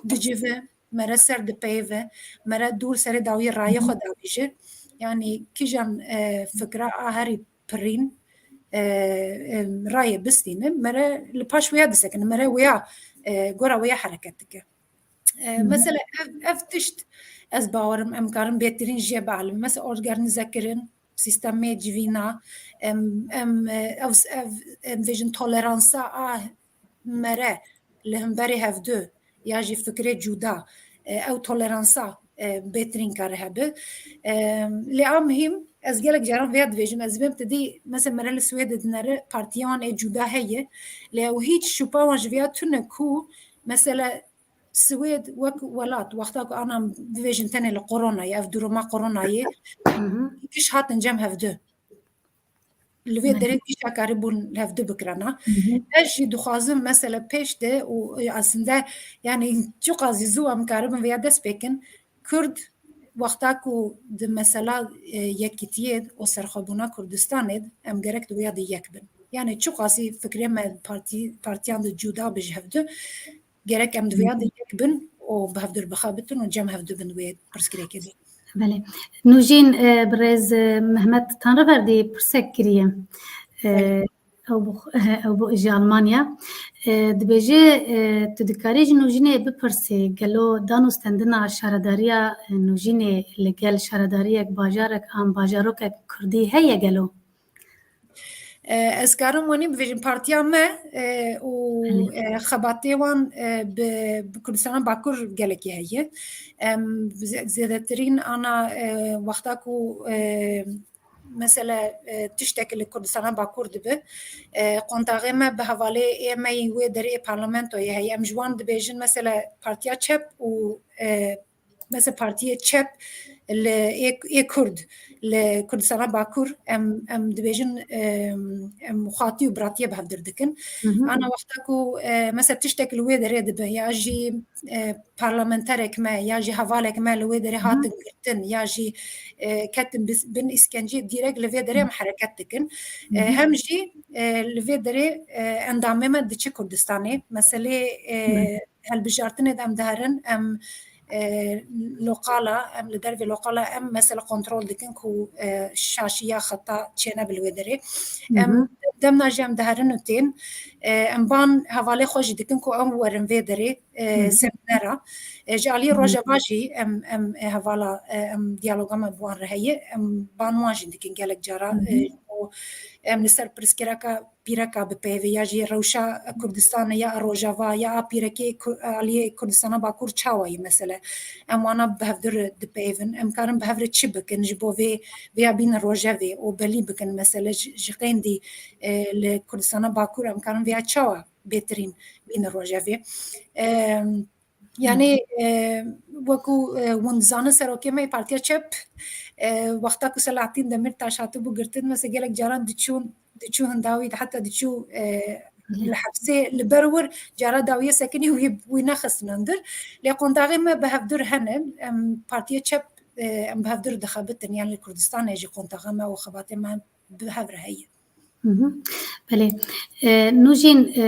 dicive, me re ser dipeyve, me re dûr serê dawiyê rayê xwe davêje. Yanî kîjan, e, fikra a herî pirîn, e, e, rayê bistîne, me re li paş wêya disekine, me re wêya, e, gora wêya hereket dike. E, mesela ev, ev tişt ez bawerim em karin bêtirîn jê bielîmin. Mesela organîzekirin, sîstemê civîna, em, em, e, ev, ev, em vêjin toleransa a me re li hemberî hevdu ya jî fikrê cuda, e, ew toleransa, e, bêtirîn kare hebe. E, lê a muhîm, ez gelek caran vêya dibêjim, ez dibêm te dî, mesela me re li Swêdê dinere, partiya wan ê cuda heye, lê ew hîç şupa wan ji vêya tune ku, mesela, Swêd wek welat, wexta ku ana bivêjin tenê li koronayê, ev duruma koronayê, giş hatin cem hevdu. Li vê derê gişa karîbûn hevdu bikirana. Ez jî dixwazim, mesela pêş de û, e, aslinde, yanî çiqas zû em karibin vêya dest pê kin, Kurd wexta ku di mesela, e, yekîtiyê û serxwebûna Kurdistanê de em gerek di wêya de yek bin. Yanî çiqasî fikrê me partî-, partiyan de cuda be ji hevdu, gerek em di vêya de yek bin û bi hevdu re bixebitin û cem hevdu bin wê pirsgirêkê de. Belê. Nûjîn, e, birêz, e, Mehmet Tanrıverdi pirsek kiriye. E, Belê. Ew bo, ew bo ji Almanya. E, dibêje, e, tu dikarî ji Nûjînê bipirsî, gelo dan û stendina şaredariya, e, Nûjînê li gel şaredariyek, bajarek an bajarokek Kurdî heye gelo? E, ez karim wenî bivêjim, partiya me, e, û, Belê. e, xebatê wan, e, bi, bi Kurdistana Bakur gelekî heye. Em zê-, zêdetirîn ana, e, wexta ku, e, mesela, e, tiştek li Kurdistana Bakur dibe, e, kontaxê me bi hevalê ê me yî wê derê ê parlamentoyê heye. Em ji wan dibêjin, mesela partiya çep û, e, mesela partiyê çep li ê, ê Kurd li Kurdistana Bakur em, em dibêjin, e, em xwatî û biratiyê bi hevdir dikin. Ana wexta ku, e, mesela tiştek li wê derê dibe ya jî, e, parlamenterek me ya jî hevalek me li wê derê hatin girtin ya jî, e, ketin bis-, bin îskencê, dîrek li vê derê em hereket dikin. E, hem jî, e, li vê derê, e, endamê me diçe Kurdistanê. Meselê, e, hilbijartinê de em diherin, em, e, loqala, em li dervê loqala em mesele kontrol dikin ku, e, şaşiya xeta çênebe li wê derê. Em demna jî em diherin û tên, e, em ban hevalê xwe jî dikin ku em werin vê derê, e, seminera. E, ji aliyê Rojava jî em, em, e, hevala, e, em diyaloga me bi wan re heye. Em ban wan jî dikin gelek cara, e, ji bo em li ser pirsgirêka pîreka bipeyve ya jî rewşa Kurdistanê ya a Rojava ya a pîrekê Ku-, aliyê Kurdistana Bakur çawa ye mesele. Em wana bi hevdu re dipeyvin. Em karin bi hev re çi bikin ji bo vê, vêya bîne rojevê û belî bikin mesele ji, ji qeyndî, e, li Kurdistana Bakur em karin vêya çawa bêtirîn bîne rojevê. E, Yanî, e, wekû, e, hûn dizanin serokê me yê Partiya Çep, e, wexta ku Selahattin Demirtaş hatibû girtin, mesela gelek caran diçûn, diçû hinda wî, heta diçû, e, li hepsê, li ber wir cara dawiyê sekinî wî, wî nexistin hundir. Lê qontaxê me bi hevdur hene, em Partiya Çep, e, em bi hevdur dixebitin, yanî li Kurdistanê jî qontaxa me û xebatê me bi hev re heye. Mhm. Belê. E, Nûjîn, e,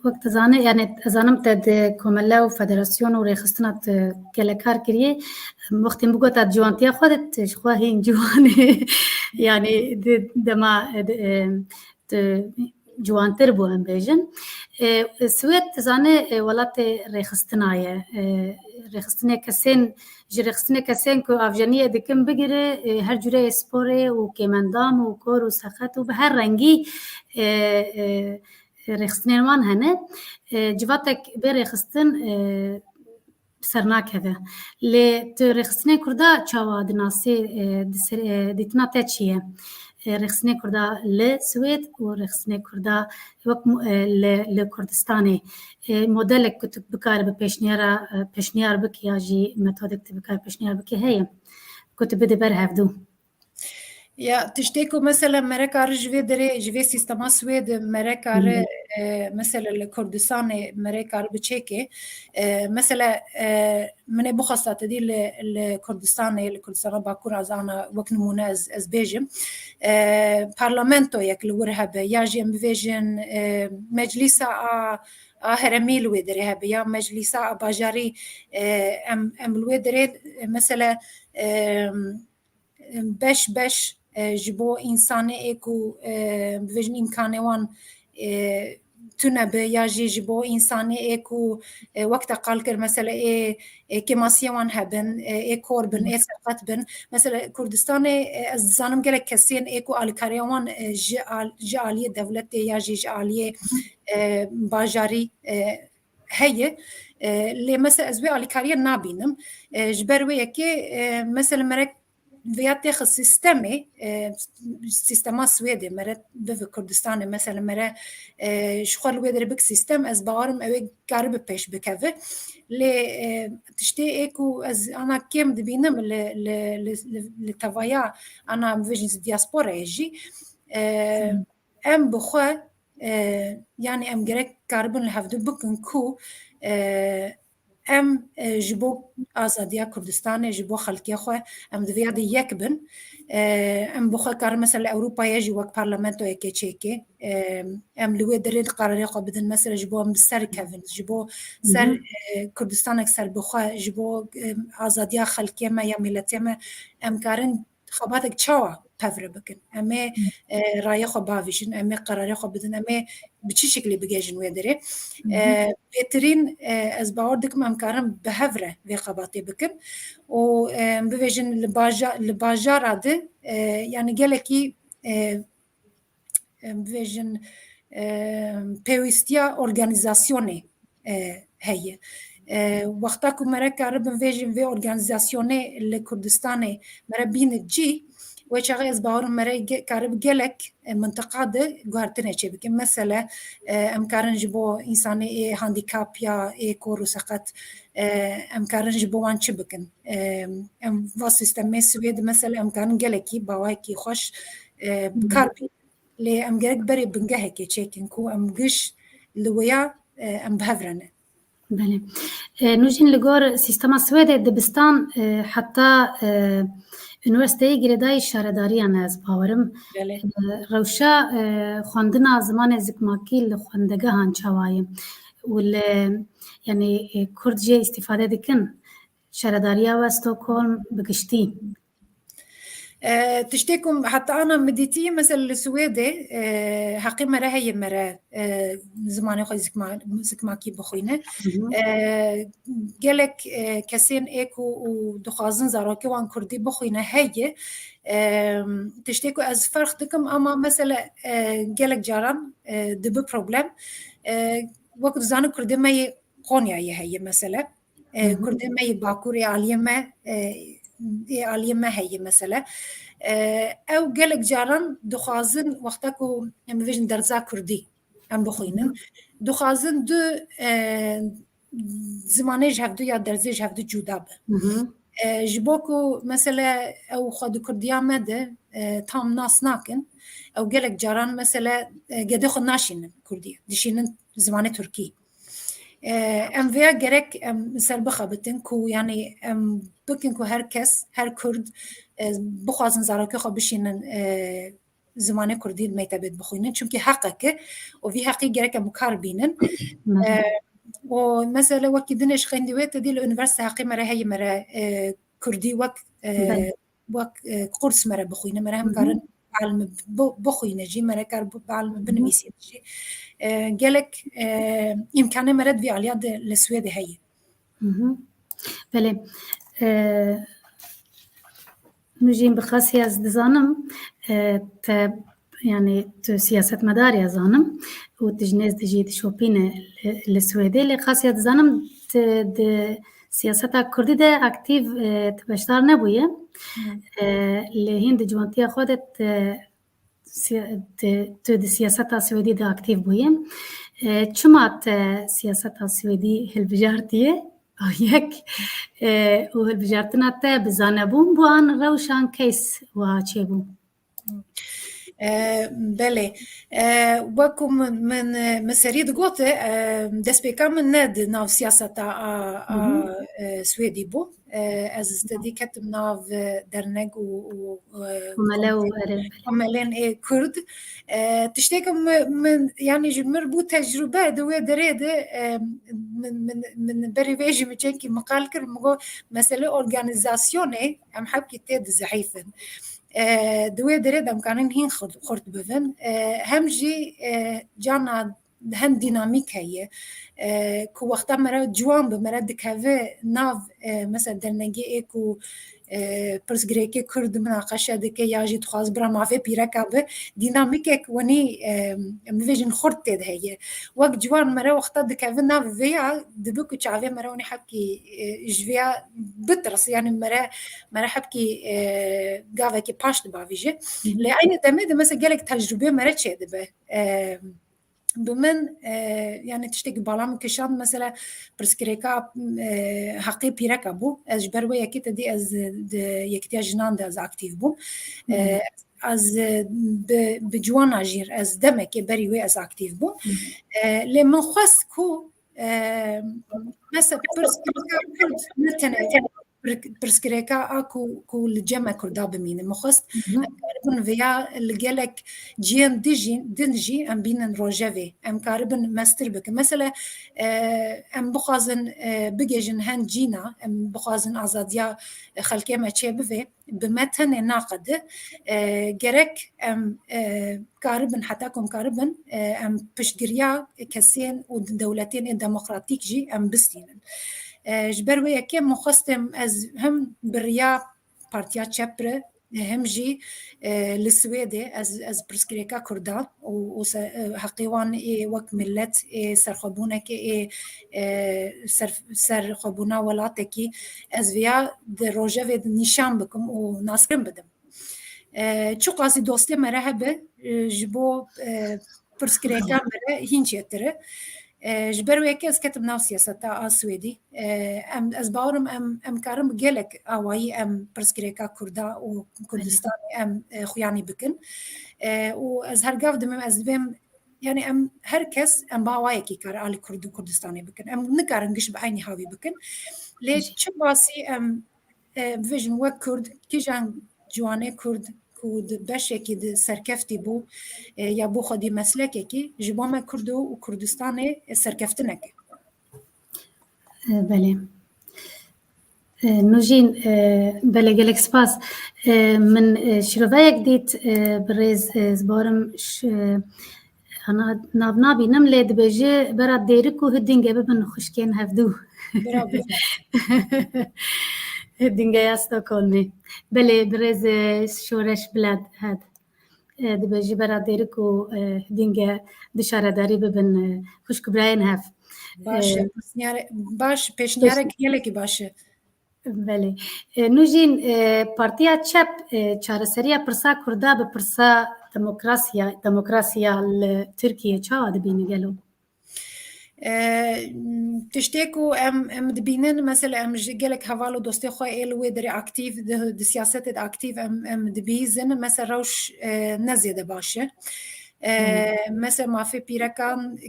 wek tu zanî, yani ez zanim te di komele û federasyon û rêxistina tu gelek kar kiriye. Wextê min bigota ciwantiya xwe de, tu ji xwe hîn ciwan î. Yani di dema, e, di, e, tu ciwantir bû, em bêjin. E, Swêd, dizane, e, welatê rêxistina ye. E, rêxistinê kesên, ji rêxistinê kesên ku avjeniyê dikin bigire, e, her cûreyê sporê û kêmendam û kor û seqet û bi her rengî, e, e, rêxistinên wan hene. E, civatek bê rêxistin, e, bi ser nakeve. Lê tu rêxistinên Kurda çawa dinasî, e, di ser, e, dîtina te çi ye? E, rêxistinên Kurda li Swêd û rêxistinên Kurda wek mu-, e, li, li Kurdistanê, e, modelek ku tu bikare bi pêşniyara, e, pêşniyar bikî ya jî metodek tu bikare pêşniyar bikî heye ku tu bide ber hevdû? Ya, tiştê ku mesela mere kare ji vê derê, ji vê sîstema Swêd mere kare, e, mesela li Kurdistanê mere kare biçêkê. E, mesela, e, min ê bixwesta te dî li, li Kurdistanê, li Kurdistana Bakur ez ana wek nimûne ez, ez bêjim. E, parlamentoyek li wir hebe, ya jî em bivêjin, e, meclîsa a, a heremî li wê derê hebe, ya meclîsa a bajarî, e, em, em li wê derê, e, mesela, e, beş beş, e, ji bo însanê ê ku, e, bibêjin îmkanê wan, e, tune be ya jî ji bo însanê ê ku, e, wek te qal kir, mesela ê, ê kêmasiyê wan hebin, e, ê kor bin, ê serqet bin. Mesela Kurdistanê, e, ez dizanim gelek kesên ê ku alîkariya wan, e, ji al-, ji aliyê dewletê ya jî ji aliyê, e, bajarî, e, heye. E, lê mesela ez wê alîkariyê nabînim. E, ji ber wê yekê, e, mesela mere vêya têxe sîstemê, e, sîstema Swêdê mere bive Kurdistanê, mesela mere, e, ji xwe li wê derê bik sîstem, ez bawerim ew ê karibe pêş bikeve. Lê, e, tiştê ê ku ez ana kêm dibînim li, li, li, li, li tevaya ana bivêjin diasporayê jî, e, em bi xwe, e, yanî em gerek karibin li hevdu bikin ku, e, em, e, ji bo azadiya Kurdistanê, ji bo xelkê xwe, em di vêya de yek bin. E, em bi xwe karin mesela li Ewropayê jî wek parlamentoyekê çêkê. E, em li wê derê di qerarê xwe bidin, mesela ji bo em bi ser kevin, ji bo ser, e, Kurdistanek serbixwe, ji bo, e, azadiya xelkê me ya miletê me, em karin xebatek çawa pevre bikin? Em ê, e, rayê xwe bavêjin, em ê qerarê xwe bidin, em ê bi çi şeklî bigihêjin wê derê? E, bêtirîn, e, ez bawer dikim em karin bi hev re vê xebatê bikin û, e, bivêjin li baja-, li bajara de, e, yanî gelekî, e, em bivêjin, e, pêwîstiya organîzasyonê, e, heye. E, wexta ku mere karibin vêjin vê organîzasyonê li Kurdistanê mere bîne cî, wê çaxê ez bawerim mere ge-, karib gelek, e, mintiqa de guhertinê çêbikin. Mesele, e, em karin ji bo însanê ê handîkap ya ê kor û seqet, e, em karin ji bo wan çi bikin? E, em va sîstemê Swêd, mesele em karin gelekî bawayekî xweş, e, bi kar bînin. Lê em gerek berê bingehekê çêkin ku em giş li wêya, e, em bi hev re ne. Belê. E, nû jîn li gor sîstema Swêdê dibistan, e, heta, e, unîversîteyê girêdayî şaredariya ne, ez bawerim. Belê. E, rewşa, e, xwendina zimanê zikmakî li xwendegehan çawa ye? Û li, yanî, e, Kurd jê îstîfade dikin? Şaredariya we Stockholm bi giştî. E, tiştê ku heta ana min dîtî, mesela li Swêdê, e, heqê mere heye mere, e, zimanê xwe zikma-, zikmakî bixwîne. E, gelek, e, kesên ê ku û dixwazin zarokê wan kurdî bixwîne heye. E, tiştê ku ez ferq dikim, ama mesela, e, gelek caran, e, dibe problem. E, wek dizanin kurdê me yê Qonyayê heye mesela. E, Hı hı. Kurdê me yê Bakur ê aliyê me, e, ê aliyê me heye mesele. E, ew gelek caran dixwazin wexta ku em bibêjin derza kurdî em bixwînin, Hı hı. Dixwazin du, e, zimanê ji hevdu ya derzê ji hevdu cuda be. Hı hı. E, ji bo ku mesele ew xwe di kurdiya me de, e, tam nas nakin, ew gelek caran mesele, e, gedê xwe naşînin kurdî, dişînin zimanê tirkî. E, em vêya gerek em ser bixebitin ku, yanî, em bikin ku her kes, her kurd, e, bixwazin zarokê xwe bişînin, e, zimanê kurdî li mektebê bixwînin. Çimkî heqek e û vî heqî gerek em bi kar bînin. Hı hı. E, û mesela wekî dinê ji xeyndî wê te dî li unîversîte heqê me re heye me re, e, kurdî wek, e, Belê. Wek, e, kurs mere bixwîne, mere hem Hı hı. Karin bi elmi bi-, bixwîne jî, mere kar bi, bi elmi Hı hı. Binivîsîne jî. e, gelek, e, îmkanê me re di vî aliya de li Swêdê heye. Belê. E, Nûjîn, bi xasî ez dizanim, e, te, yani tu siyasetmedar ya zanim û tu ji nêz de jî dişopîne li, li Swêdê, lê xasî ez dizanim tu di siyaseta kurdî de aktîf, e, tu beşdar nebûye. E, lê hîn di ciwantiya xwe de tu siya-, di, tu di siyaseta Swêdî de aktîf bûye. E, çima te siyaseta Swêdî hilbijartiye? A yek, e, û hilbijartina te bi zanebûn bû an rewşan keys wiha çêbû? E, belê. E, wekû min, min, min serî digot, e, destpêka min ne di nav siyaseta a, a, e, Swêdî bû. E, ez stedî ketim nav, e, dernek û, û, e, Komele û komite-, erê, belê. Komelên ê Kurd. E, tiştê ku mi-, min, yani ji mir bû tecrube di wê derê de, e, min, min, min berî vê jî min çekî min qal kir, min got, mesele organîzasyonê em hebkî tê di zehîf in. E, di wê derê de em karin hîn xurt, xurt bivin. E, hem jî, e, cana hin dînamîk heye, e, ku wexta me re ciwan bi me re dikeve nav, e, mesela dernegê ê ku, e, pirsgirêkê Kurd minaqeşe dike ya jî dixwaz bira mafê pîreka bi, dînamîkek wenî, e, em bibêjin xurt tê de heye. Wek ciwan me re wexta dikeve nav vêya, dibe ku çavê me re wenî hebkî, e, ji vêya bitirs, yani me re, me re hebkî, e, gavekî paş dibavîje. Lê eynî demê de mesela gelek tecrubê me re çêdibe. E, Bi min, e, yani tiştekî bala min kişand, mesela pirsgirêka, e, heqê pîreka bû. Ez ji ber wê yekê te dî ez di Yekîtiya Jinan de ez aktîf bûm. E, ez, e, bi, bi ciwana jî ez demekê berî wê ez aktîf bûm. E, lê min xwest ku, e, mesela pirsgirêka Kurd ne tenê pir-, pirsgirêka a ku, ku li cem me Kurda bimîne. Min xwest em karibin vêya li gelek cihên dijî-, din jî em bînin rojevê. Em karibin mestir bikin. Mesela, e, em bixwazin, e, bigêjin hen cîna, em bixwazin azadiya xelkê me çêbivê, bi me tenê naqede. E, gerek em, e, karibin, heta ku em karibin, e, em piştgiriya kesên û dewletên ê demokratîk jî em bistînin. E, ji ber wê yekê min xwest em ez hem bi riya Partiya Çep re, e, hem jî, e, li Swêdê ez, ez pirsgirêka Kurdan û, û se-, e, heqê wan ê wek millet, ê serxwebûnekê, ê, e, ser, serxwebûna welatekî ez viya di rojevê de nîşan bikim û naskirin bidim. E, çiqasî dostê me re hebe, e, ji bo, e, pirsgirêka me re hîn çêtir e. E, ji ber wê yekê ez ketim nav siyaseta a Swêdî. E, em, ez bawerim em, em karin bi gelek awayî em pirsgirêka Kurda û Kurdistanê em, e, xuyanî bikin. E, û ez her gav dimim ez dibêm, yani em her kes em bi awayekî kare alî Kurd û Kurdistanê bikin. Em nikarin giş bi eynî havî bikin. Lê çiqasî em, e, bibêjin wek Kurd, kîjan ciwanê Kurd ku di beşekî di serkeftî bû, e, ya bû xwedî meslekekî, ji bo me Kurd û Kurdistanê, e, serkeftinek e. E, belê. E, Nûjîn, e, belê, gelek spas. E, min, e, şiroveyek dît, e, bi rêz, e, ez bawerim ş-, e, ana nav nabînim, lê dibêje bera Dêrik û Hidinge bibin xwişkên hevdû. Bravo. Hidingeya Stockholmê. Belê, bi rêz, e, Şoreş Bilad Hed. E, dibêje bera Dêrik û, e, Hidinge di şaredarî bibin, e, xwişk birayên hev. Baş e, e, pirsniyare-, baş, pêşniyarek gelekî baş e. Belê. E, Nûjîn, e, Partiya Çep, e, çareseriya pirsa Kurda bi pirsa demokrasiya, demokrasiya li Tirkiyê çawa dibîne gelo? E, tiştê ku em, em dibînin, mesela em ji gelek heval û dostê xwe ê li wê derê aktîf, di, di siyasetê de aktîf em, em dibihîzin, mesela rewş, e, ne zêde baş e. E, mesela mafê pîrekan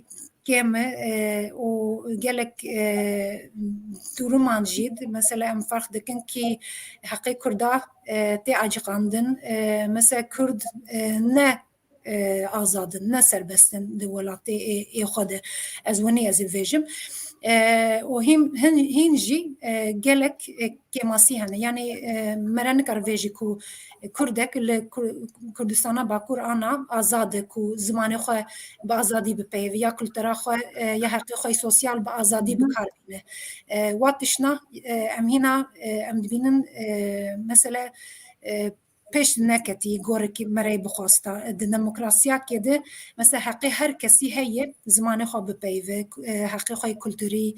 kêm e, e, û gelek, e, dûriman jî, mesela em ferq dikin kî heqê Kurda, e, tê aciqandin, e, mesela Kurd, e, ne, e, azad in, ne serbest in di welatê ê, ê xwe de. Ez winî ez ê vêjim. E, û hîn, hin, hîn jî e, gelek e, kêmasî hene. Yanî e, mere nikare vêjî ku Kurdek li Kur- Kurdistana Bakur ana azad e ku zimanê xwe bi azadî bipeyivî ya kultura xwe e, ya heqê xwe sosyal bi azadî bi kar bîne. E, Wa tiştna e, em hîna e, em dibînin e, mesele e, pêş neketî gorekî merey bixwasta. Di demokrasiyakê de mesela heqê her kesî heye zimanê xwe bipeyive, e, heqê xwe kulturî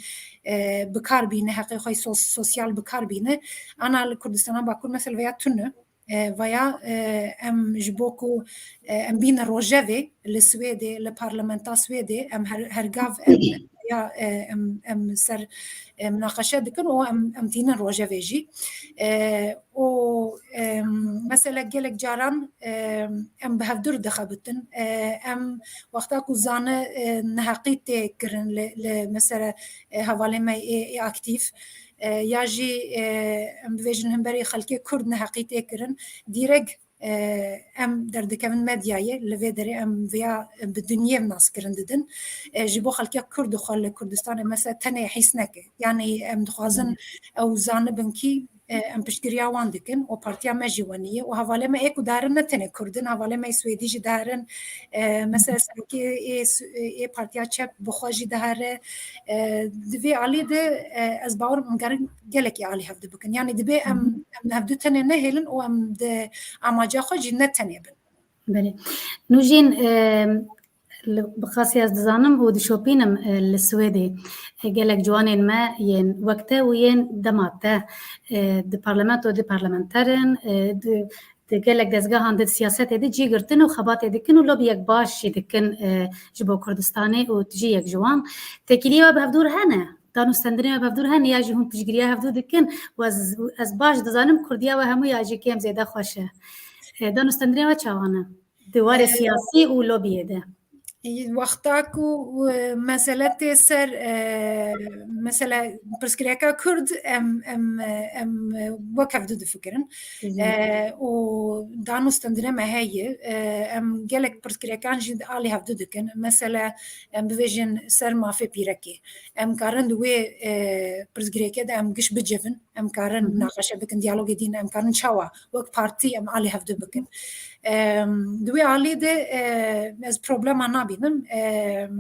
e, bi kar bîne, heqê xwe sos- sosyal bi kar bîne. Ana li Kurdistana Bakur mesela veya tune. E, veya e, em ji bo ku e, em bîne rojevê li Swêdê, li parlamenta Swêdê, em her, hergav em, ya, e, em, em ser e, minaqeşe dikin û em, em tînin rojevê jî. E, û e, mesele gelek caran e, em bi hevdûr dixebitin. E, em wexta ku zane e, neheqî tê kirin li, li mesele e, hevalê me ê, ê aktîf e, ya jî e, em bivêjin himberî xelkê Kurd neheqî tê kirin. Dîrek e, em derdikevin medyayê, li vê derê em viya bi dinyê nas kirin didin. E, ji bo xelkê Kurd û xwe li Kurdistanê mesela tenê hîs neke. Yanî em dixwazin ew zanibin kî e, em piştgiriya wan dikin û partiya me jî wenî ye û hevalê me ê ku darin ne tenê Kurd in, hevalê me ê Swêdî jî darin. E, mesela serokê ê, ê partiya çep bi xwe jî dihare. E, di vê alî de e, ez bawer im em karin gelekî alî hevdu bikin. Yanî dibê em, em hevdu tenê nehêlin û em di amaca xwe jî ne tenê bin. Belê. Nûjîn, e, li, bi xasî ez dizanim û dişopînim e, li Swêdê e, gelek ciwanên me yên wek te û yên dema te e, di parlamento de parlamenter in, e, di, di gelek dezgehan de di siyasetê de cî girtin û xebatê dikin û lobiyek baş jî dikin e, ji bo Kurdistanê û tu jî yek ji wan. Têkiliyê we bi hevdûr hene? Danûstendinê we bi hevdûr hene ya jî hûn piştgiriya hevdû dikin? Û ez, ez baş dizanim kurdiya we hemû ya jî kêm zêde xweş e. E, danûstendinê we çawa ne? Di warê E, siyasî û lobiyê de. Wexta ku e, mesele tê ser e, mesele pirsgirêka Kurd em, em, em wek hevdu difikirin. Hı hı. E, û danûstendinê me heye. E, em gelek pirsgirêkan jî alî hevdu dikin. Mesele em bivêjin ser mafê pîrekê. Em karin di wê e, pirsgirêkê de em giş bicivin. Em karin Hı hı. naqeşe bikin, diyalogê dîn em karin çawa wek partî em alî hevdu bikin. Em, di wê alî de e, ez problema nabînim. Em,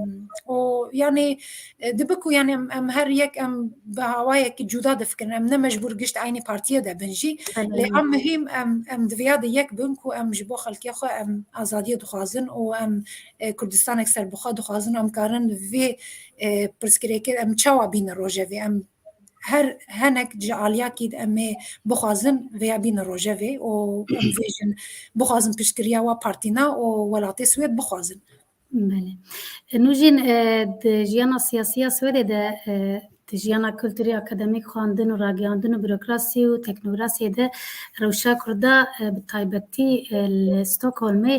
û yanî e, dibe ku yanî em, em her yek em bi hawayekî cuda difikirin. Em ne mecbûr gişt eynî partiyê de bin jî. Belê. Lê a muhîm em, em di vêya de yek bin ku em ji bo xelkê xwe em azadiyê dixwazin û em e, Kurdistanek serbixwe dixwazin. Em karin vê e, pirsgirêkê em çawa bîne rojevê? Em her henek ji aliyakî em ê bixwazin vêya bîne rojevê û em vêjin bixwazin piştgiriya wa partîna û welatê Swêd bixwazin. Belê. Nûjîn, e, di jiyana siyasî ya Swêdê de, e, di jiyana kulturî, akademîk, xwendin û ragihandin û burokrasî û teknokrasiyê de rewşa Kurda, e, bi taybetî, e, li Stockholmê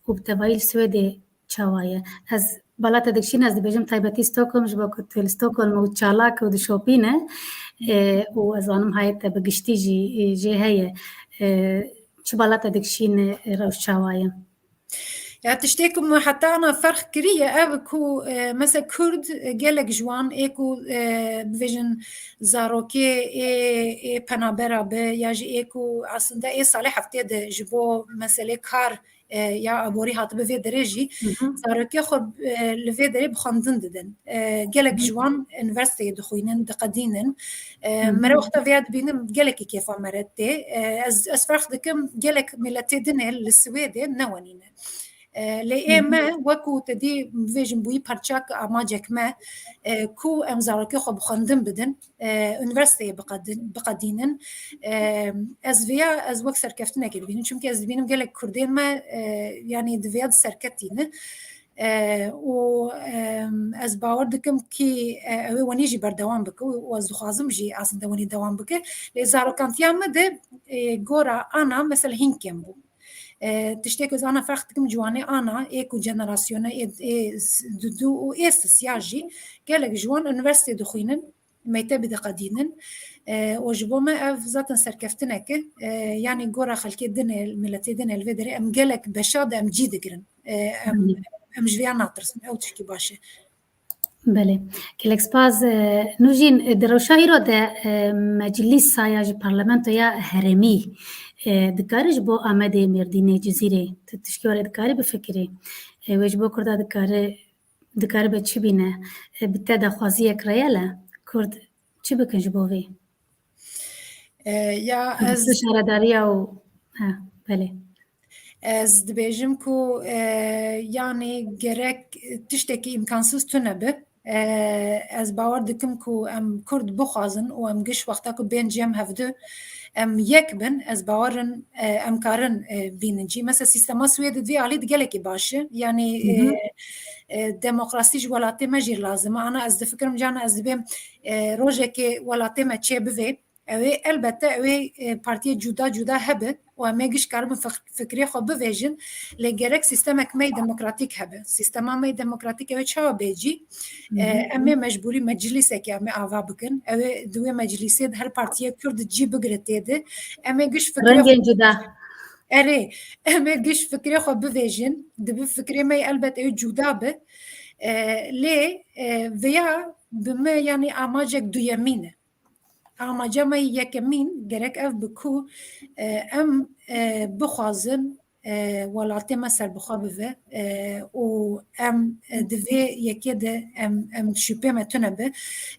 û bi tevayî li Swêdê çawa ye? Ez bala te dikişînim, ez dibêjim taybetî Stockholm, ji bo ku tu li Stockholm û çalak û dişopîne, e, û ez zanim hayê te bi giştî jî, e, jê heye. E, çi bala te dikişîne, e, rewş çawa ye? Ya tiştê ku min heta ana ferq kiriye ev ku, e, mesela Kurd, e, gelek ji wan ê ku, e, bivêjin zarokê ê, ê penabera be ya jî ê ku aslında ê salê heftê de ji bo meselê kar e, ya aborî hatibe vê derê jî Hı hı. zarokê xwe e, li vê derê bi xwendin didin. E, gelek Hı hı. ji wan unîversîteyê dixwînin, diqedînin. E, Hı hı. Mere wexta vêya dibînim gelekî kêfa mere tê. E, ez, ez ferq dikim, gelek miletê din ê li Swêdê ne wenî ne. E, lê ê Hı hı. me wekû te dî bivêjin bûyî parçak amacek me e, ku em zarokê xwe bi xwendin bidin. e, unîversîteyê biqedin-, biqedînin. E, ez vêya, ez wek serkeftinekê dibînim. Çimkî ez dibînim gelek Kurdên me, e, yanî di vêya de serketî ne. E, û, e, ez bawer dikim kî, e, ew ê wenî jî berdewam bike û ez dixwazim jî aslında wenî dewam bike. Lê zarokantiya me de, e, gora ana mesela hîn kêm bû. E, tiştê ku ez ana ferq dikim ciwanê ana, ê ku jenerasyona ê, ê s-, dudu û ê sisiya jî gelek ji wan unîversîteyê dixwînin. Mektebî diqedînin. E, û ji bo me ev zaten serkeftinek e. E, yanî gora xelkê din ê, miletê din ê li vê derê em gelek beşa de em cî digirin. E, em, Hı hı. Em ji vêya natirsin. Ew tişkî baş e. Belê. Gelek spas. E, Nûjîn, e, di rewşa îro de, e, meclîsa ya jî parlamentoya herêmî, e, dikare ji bo Amedê, Mêrdînê, Cizîrê, tu tişkî were dikare bifikirî? E, wê ji bo Kurda dikare, dikare be çi bîne? E, bi te daxwaziyek reyel e? Kurd çi bikin ji bo vê? E, ya Bi ez şaredariya û, ha, belê. Ez dibêjim ku, e, yanî gerek tiştekî îmkansîz tune be. E, ez bawer dikim ku em Kurd bixwazin û em giş wexta ku bên cem hevdu em yek bin, ez bawer in, e, em karin, e, bînin cî. Mesela sîstema Swêdê di vî alî di gelekî baş e. Yanî, Hı hı. e, e, demokrasî ji welatê me jî lazim e. Ana ez difikirim cana ez dibêm, e, rojekê welatê me çê bivê. Ew ê elbette ew ê, e, partiyê cuda cuda hebe û em ê giş karibin fik-, fikrê xwe bivêjin, lê gerek sîstemek me yê demokratîk hebe. Sîstema me yê demokratîk ew ê çawa bê cî? Hı E, hı. Em ê mecbûrî meclîsekê em ê ava bikin. Ew ê di wê meclîsê de her partiyê Kurd cî bigire tê de. Em ê giş fikrê Rengên xwe cuda. Erê, em ê giş fikrê xwe bivêjin. Dibi fikrê me yê elbet ew cuda be. E, lê, e, vêya bi me yanî amacek duyemîn e. Amaca me yekemîn gerek ev bi ku, e, em, e, bixwazin, e, welatê me serbixwe bibe, e, û em, e, di vê yekê de em, em şüpê me tune be.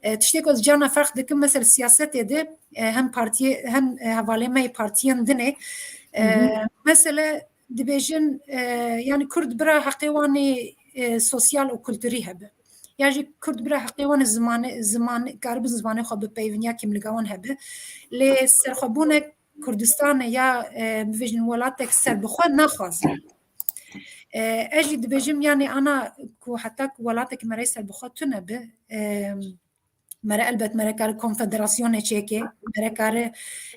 E, tiştê ku ez cana ferq dikim, mesela siyasetê de, e, hem partiyê, hem, e, hevalê me yê partiyên dinê, e, Hı hı. Mesele dibêjin, e, yanî Kurd bira heqê wan ê, e, sosyal û kulturî hebe. Ya jî Kurd bira heqê wan ê zimanê, ziman, karibin zimanê xwe bipeyvin ya kimliga wan hebe. Lê serxwebûnek Kurdistanê ya, e, bibêjin welatek serbixwe naxwazin. E, ez jî dibêjim, yanî ana ku heta ku welatek me re serbixwe tune be, e, mere elbet mere kare konfederasyonê çêke, mere kare,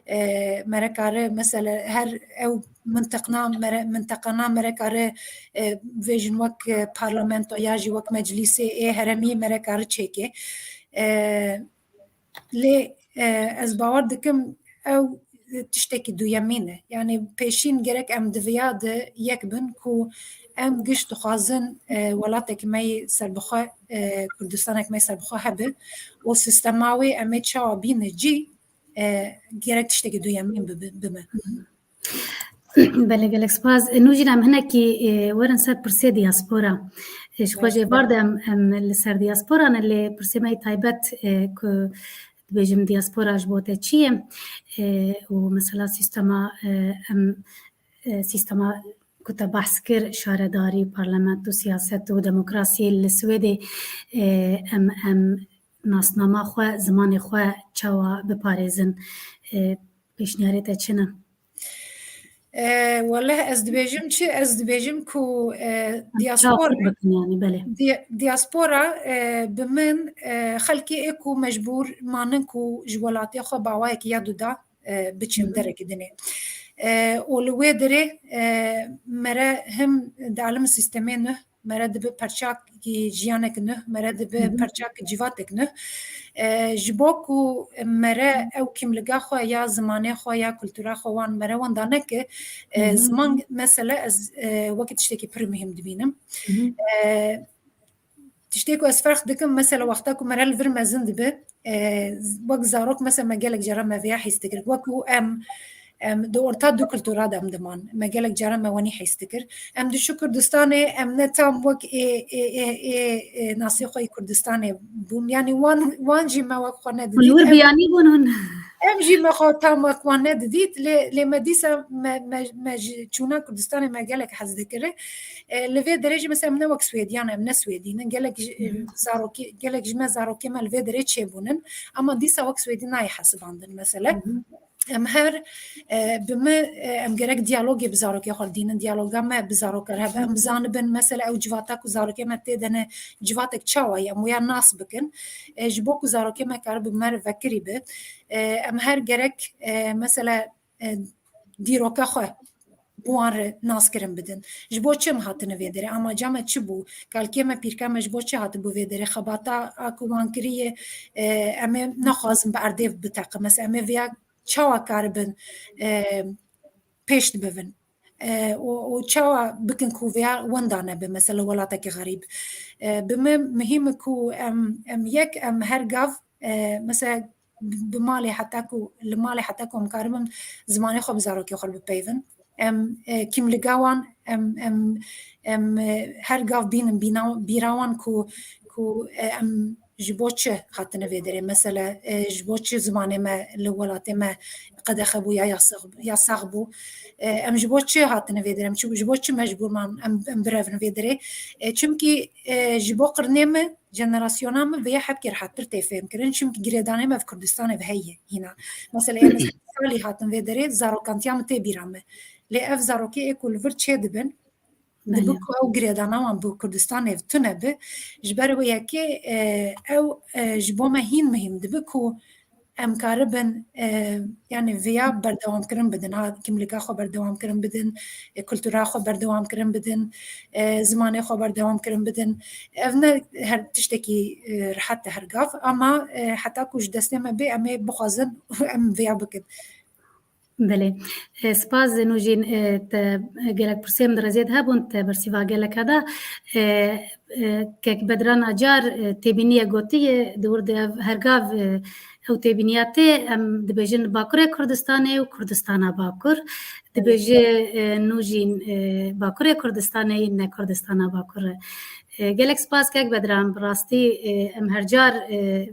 e, mere kare mesela her ew mintiqna mere, mintiqana mere kare, e, vêjin wek, e, parlamento ya jî wek meclîsê ê heremî mere kare çêke. E, lê, e, ez bawer dikim ew tiştekî duyemîn e. Yanî pêşîn gerek em di viya de yek bin ku em giş dixwazin, e, welatek me yê serbixwe, e, Kurdistanek me yê serbixwe hebe û sîstema wê em ê çawa bîne cî, e, gerek tiştekî duyemîn bibe, bime. Belê, gelek spas. E, Nûjîn, em hinekî, e, werin ser pirsê diaspora. E, ji xwe jê êvar de em, em li ser diaspora ne, lê pirsê me yê taybet, e, ku dibêjim diaspora ji bo te çi ye? E, û mesela sîstema, e, em, e, sîstema ku te behs kir, şaredarî, parlamento, siyaset û demokrasiyê li Swêdê, e, em, em nasnama xwe, zimanê xwe çawa biparêzin? E, pêşniyarê te çi ne? E, weleh ez dibêjim çi? Ez dibêjim ku, e, Em çawa diaspora, Kurd bikin yani, belê. Di-, diaspora, e, bi min, e, xelkê ê ku mecbûr manin ku ji welatê xwe bi awayekî ya duda, e, biçin Hı hı. derekî dinê. E, û li wê derê, e, mere him di alim sîstemê nuh, mere dibe perçakî jiyanek nuh, mere dibe Hı hı. perçakî civatek nuh. E, ji bo ku mere ew kimliga xwe ya zimanê xwe ya kultura xwe wan mere wenda neke, e, Hı hı. ziman mesele ez, e, wekî tiştekî pir muhîm dibînim. Hı hı. E, Tiştê ku ez ferq dikim, mesela wexta ku mere li vir mezin dibe, e, wek zarok mesela me gelek cara me vêya hîs dikir. Wek ku em, em di orta du kultura de em diman. Me gelek cara me wenî hîs dikir. Em diçû Kurdistanê, em ne tam wek ê, ê, ê, ê, ê nasê xwe yê Kurdistanê bûn. Yanî wan, wan jî me wek xwe Hûn li wir nedidît. Em biyanî bûn hûn. Em jî me xwe tam wek wan nedidît, lê, lê me dîsa me, me, me ji çûna Kurdistanê me gelek hez dikir. E, li vê derê jî mesela em ne wek Swêdiyan, em ne Swêdî ne. Gelek ji, Hı hı. zarokî, gelek ji me zarokê me li vê derê çêbûnin. Ama dîsa wek Swêdî nayê hesibandin mesele. Hı hı. Em her, e, bi me, e, em gerek diyalogê bi zarokê xwe dînin. Diyaloga me bi zarokar hebe. Em bizanibin mesela ew civata ku zarokê me tê de ne civatek çawa ye. Em wêya nas bikin. E, ji bo ku zarokê me karibe me re vekirî be. E, em her gerek, e, mesela, e, dîroka xwe bi wan re naskirin bidin. Ji bo çi em hatine vê derê? Amaca me çi bû? Kalkê me, pîrka me ji bo çi hatibû vê derê? Xebata a ku wan kiriye, e, em ê nexwazin bi erdê biteqe. Mesela em ê vêya çawa karibin, e, pêş dibivin? e, û, û çawa bikin ku vêya wenda nebe, mesela welatekî xerîb. E, bi min muhîm e ku em, em yek, em her gav, e, mesela bi, bi malê heta ku, li malê heta ku em karibin zimanê xwe bi zarokê xwe bipeyvin. Em, e, kîmliga wan, em, em, em, e, her gav bînin bîna-, bîra wan ku, ku, e, em ji bo çi hatine vê derê? Mesela, e, ji bo çi zimanê me li welatê me qedexe bû ya yasax, yasax bû? E, em ji bo çi hatine vê derê? Em çi, ji bo çi mecbûr man em, em birevin vê derê? E, çimkî, e, ji bo qirnê me, jenerasyona me vêya hebkê rehettir tê fêmkirin. Çimkî girêdanê me ev Kurdistanê ev heye hîna. Mesela, em salî hatin vê derê, zarokantiya min tê bîra me. Lê ev zarokê ê ku li vir çê dibin, dibi Belê. ku ew girêdana wan bi Kurdistanê ev tune bi, ji ber wê yekê, e, ew, e, ji bo me hîn muhîm dibi ku em karibin, e, yani vêya berdewamkirin bidin. Ha, kimlika xwe berdewamkirin bidin, e, kultura xwe berdewamkirin bidin, e, zimanê xwe berdewamkirin bidin. Ev ne her tiştekî, e, rehet e her gav, ama, e, heta ku ji destê me bê, em ê bixwazin û em vêya bikin. Belê. E, spas Nûjîn, e, te gelek pirsê min di rêzê de hebûn, te bersîva gelek da. E, e, kek Bedran Acar, e, têbîniyê gotiye, di wir de ev her gav, e, ew têbîniya tê, em dibêjin Bakurê Kurdistanê û Kurdistana Bakur. Dibêje, e, Nûjîn, e, Bakurê Kurdistanê, ne Kurdistana Bakur e. E, gelek spas kek Bedran, bi rastî, e, em her car, e,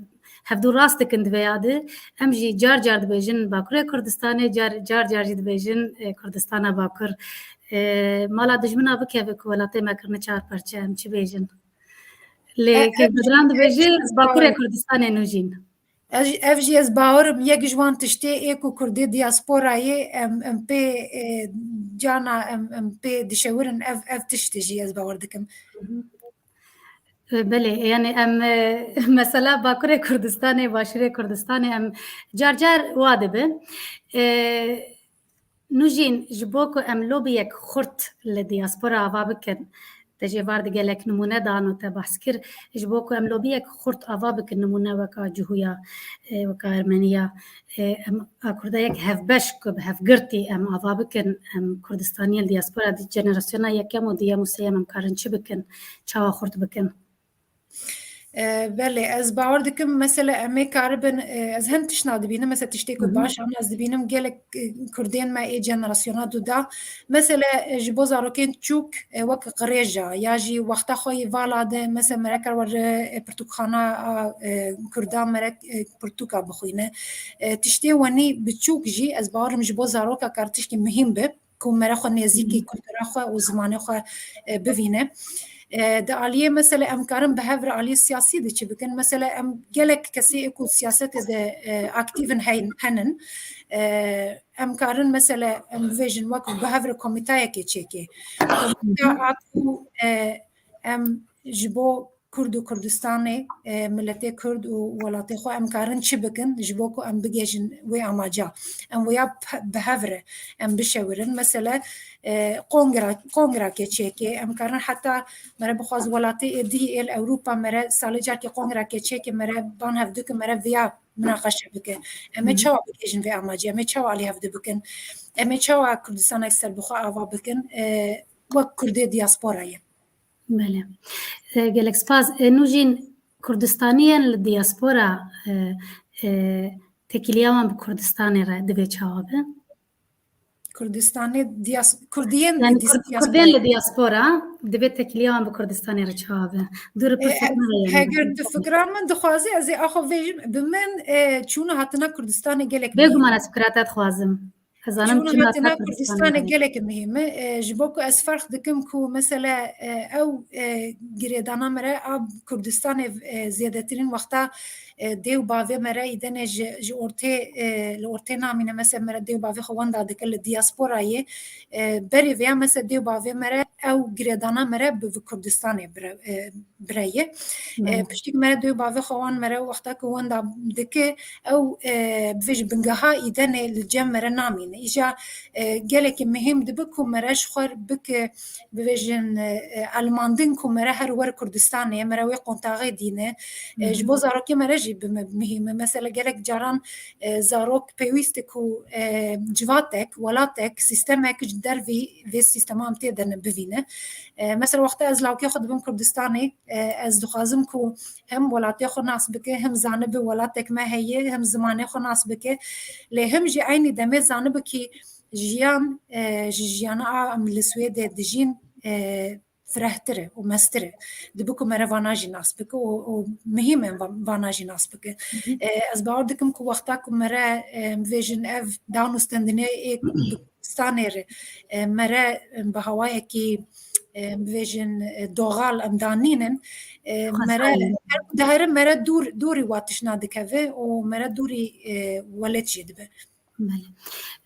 hevdû rast dikin di vêya de. Em jî car car dibêjin Bakurê Kurdistanê, car, car car jî dibêjin, e, Kurdistana Bakur. E, mala dijmina bikeve ku welatê me kirine çar parçe, em çi bêjin? Lê E, kek em jî, Bedran dibêje em jî Bakurê Kurdistanê Nûjîn. Ez, ev jî ez bawerim, yek ji wan tiştê ê ku Kurdê diasporayê em, em pê, e, cana em, em pê dişewirin, ev, ev tiştê jî ez bawer dikim. Belê, yani em, e, mesela Bakurê Kurdistanê, Başûrê Kurdistanê em car car wa dibe. E, Nûjîn, ji bo ku em lobiyek xurt li diaspora ava bikin, te jê var di gelek nimûne dan û te behs kir, ji bo ku em lobiyek xurt ava bikin, nimûne weka Cihûya, e, weka Ermeniya, e, em a Kurda yek hevbeş ku bi hevgirtî em ava bikin, em Kurdistaniyên diaspora di jenerasyona yekem û duyem û sêyem em karin çi bikin, çawa xurt bikin? E, belê, ez bawer dikim, mesela, em ê karibin, e, ez hin tiştna dibînim, mesela, tiştê ku Hı hı. baş, ama ez dibînim gelek, e, Kurdên me ê jenerasyona du da, mesela, e, ji bo zarokên çûk, e, wek qirêja, ya jî wexta xwe yî vala de, mesela, mere kar were, e, pirtûkxana a, e, Kurdan mere, e, pirtûka bixwîne. E, tiştê wenî biçûk jî, ez bawerim ji bo zaroka kar tişkî muhîm be. Ku mere xwe nêzîkî kultura xwe û zimanê xwe, e, bivîne. E, di aliyê mesela em karin bi hev re aliyê siyasî de çi bikin? Mesela em gelek kesê ku siyasetê de, e, aktîv in heyn-, henin. E, em karin mesela em bivêjin wek bi hev re komîtayekê çêkê. Komîta a ku, e, em ji bo Kurd û Kurdistanê, e, miletê Kurd û welatê xwe em karin çi bikin ji bo ku em bigihêjin wê amaca? Em wêya pe-, bi hev re em bişewirin. Mesele, e, kongra, kongrake çêke. Em karin heta mere bixwaz welatê êdî ê li Ewropa mere salê carkê kongrake çêke mere ban hev dikin mere viya minaqeşe bike. Em ê Hı hı. çawa bigihêjin vê amacê? Em ê çawa alî hevdî bikin? Em ê çawa Kurdistanek serbixwe ava bikin? E, wek Kurdê diasporayê. Belê. E, gelek spas. E, Nûjîn, Kurdistaniyên li diaspora, e, e, têkiliya wan bi Kurdistanê re divê çawa be? Kurdistanê dias-, Kurdiyên Yani dis-, Kur-, diaspora. Kurdên li diaspora divê têkiliya wan bi Kurdistanê re çawa be? Dû re E, pirsek e, me ye yani. Heger tu fikra min dixwaze, ez ê axwe vêjim, bi min, e, çûna hatina Kurdistanê gelek Bêguman muhîm e. Ez fikra te dixwazim. Ez zanim Çûna çima hatina te Kurdistanê Kurdistanê re. gelek muhîm e. E, ji bo ku ez ferq dikim ku mesele, e, ew, e, girêdana me re a Kurdistanê, e, zêdetirîn wexta, e, dê û bavê me re îdenê ji, ji ortê, e, li ortê namîne. Mesele me re dê û bavê xwe wenda dike li diasporayê. E, berê vêya mesele dê û bavê me re ew girêdana me re bi, bi Kurdistanê bire, e, bireye. E, Belê. Piştî ku mere dê û bavê xwe wan mere wexta ku wenda dike, ew, e, bivêjin bingeha îdenê li cem mere namîne. Îja e, gelekî muhîm dibe ku mere ji xwe bike, bivêjin, e, e, elmandin ku mere her wer Kurdistanê, mere wê kontaxê dîne. E, ji bo zarokê mere jî bi me muhîm e. Mesela gelek caran e, zarok pêwîst e ku e, civatek, welatek, sîstemek ji dervî vê sîstema em tê de ne bivîne. E, mesela wexta ez lawkê xwe dibim Kurdistanê, e, ez dixwazim ku hem welatê xwe nas bike, hem zanibe welatek me heye, hem zimanê xwe nas bike. Lê hem jî eynî demê zanibe kî jiyan, e, ji jiyana a em li Swêdê dijîn, e, firehtir e û mestir e. Dibe ku mere vana jî nas bike û, û muhîm e va-, vana jî nas bike. E, ez bawer dikim ku wexta ku mere, e, bivêjin ev dan û stendinê ê bi Kurdistanê re, e, mere, e, bi hawayekî, e, bivêjin, e, doğal em danînin, e, mere, her ku dihere mere dûr, dûrî wa tişna dikeve û mere dûrî, e, welêt jê dibe. Belê.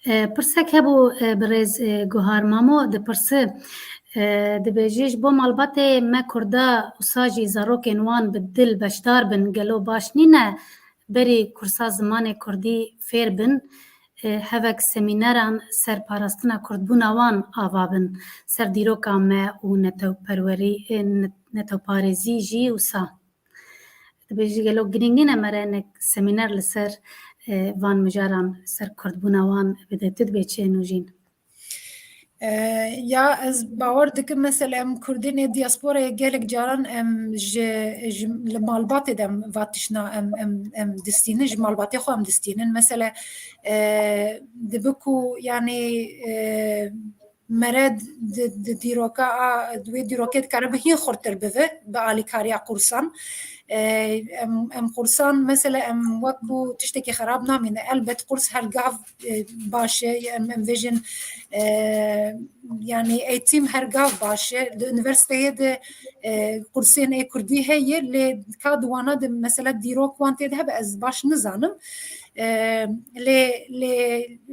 E, pirsek hebû, e, birêz, e, Guhar Mamo dipirse, e, dibêje, ji bo malbatê me Kurda wisa jî zarokên wan bi dil beşdar bin, gelo baş nîne berî kursa zimanê Kurdî fêr bin, e, hevek semîneran ser parastina Kurdbûna wan ava bin, ser dîroka me û netewperwerî, e, ne-, netewparêzî jî wisa. Dibêjî gelo girîng nîne mere hinek semîner li ser, e, van mijaran, ser kurdbûna wan bide? Tu dibê çi Nûjîn? E, ya ez bawer dikim, mesela em Kurdên ê diasporayê gelek caran em ji, ji, li malbatê de em va tişna em, em, em distînin, ji malbatê xwe em distînin. Mesela, e, dibe ku, yanî, e, mere di, di dîroka a, di wê dîrokê dikare bi hîn xurtir bive, bi alîkariya qursan. E, em, em qursan, mesela em wek ku tiştekî xerab namîne. Elbet qurs her gav, e, baş e, em, em vêjin, e, yanî eğitim her gav baş e. Di unîversîteyê de, e, qursên ê kurdî heye, lê ka di wana de mesela dîrok wan tê de hebe, ez baş nizanim. E, lê, lê,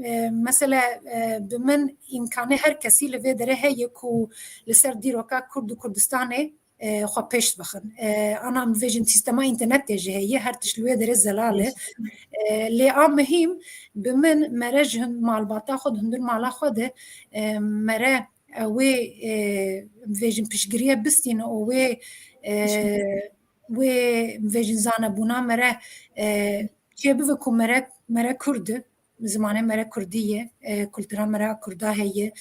e, mesela, e, bi min îmkanê her kesî li vê derê heye ku li ser dîroka Kurd û Kurdistanê, e, xwe pêş bixin. E, ana em bivêjin sîstema înternetê jî heye, her tişt li wê derê zelal e. E, lê a muhîm bi min mere ji hin malbata xwe, di hundir mala xwe de, e, mere, e, wê, e, bivêjin piştgiriye bistîne û wê, e, wê bivêjin zanebûna mere, e, çêbive ku mere, mere Kurd e. Zimanê mere kurdî ye, e, kultura mere a kurda heye,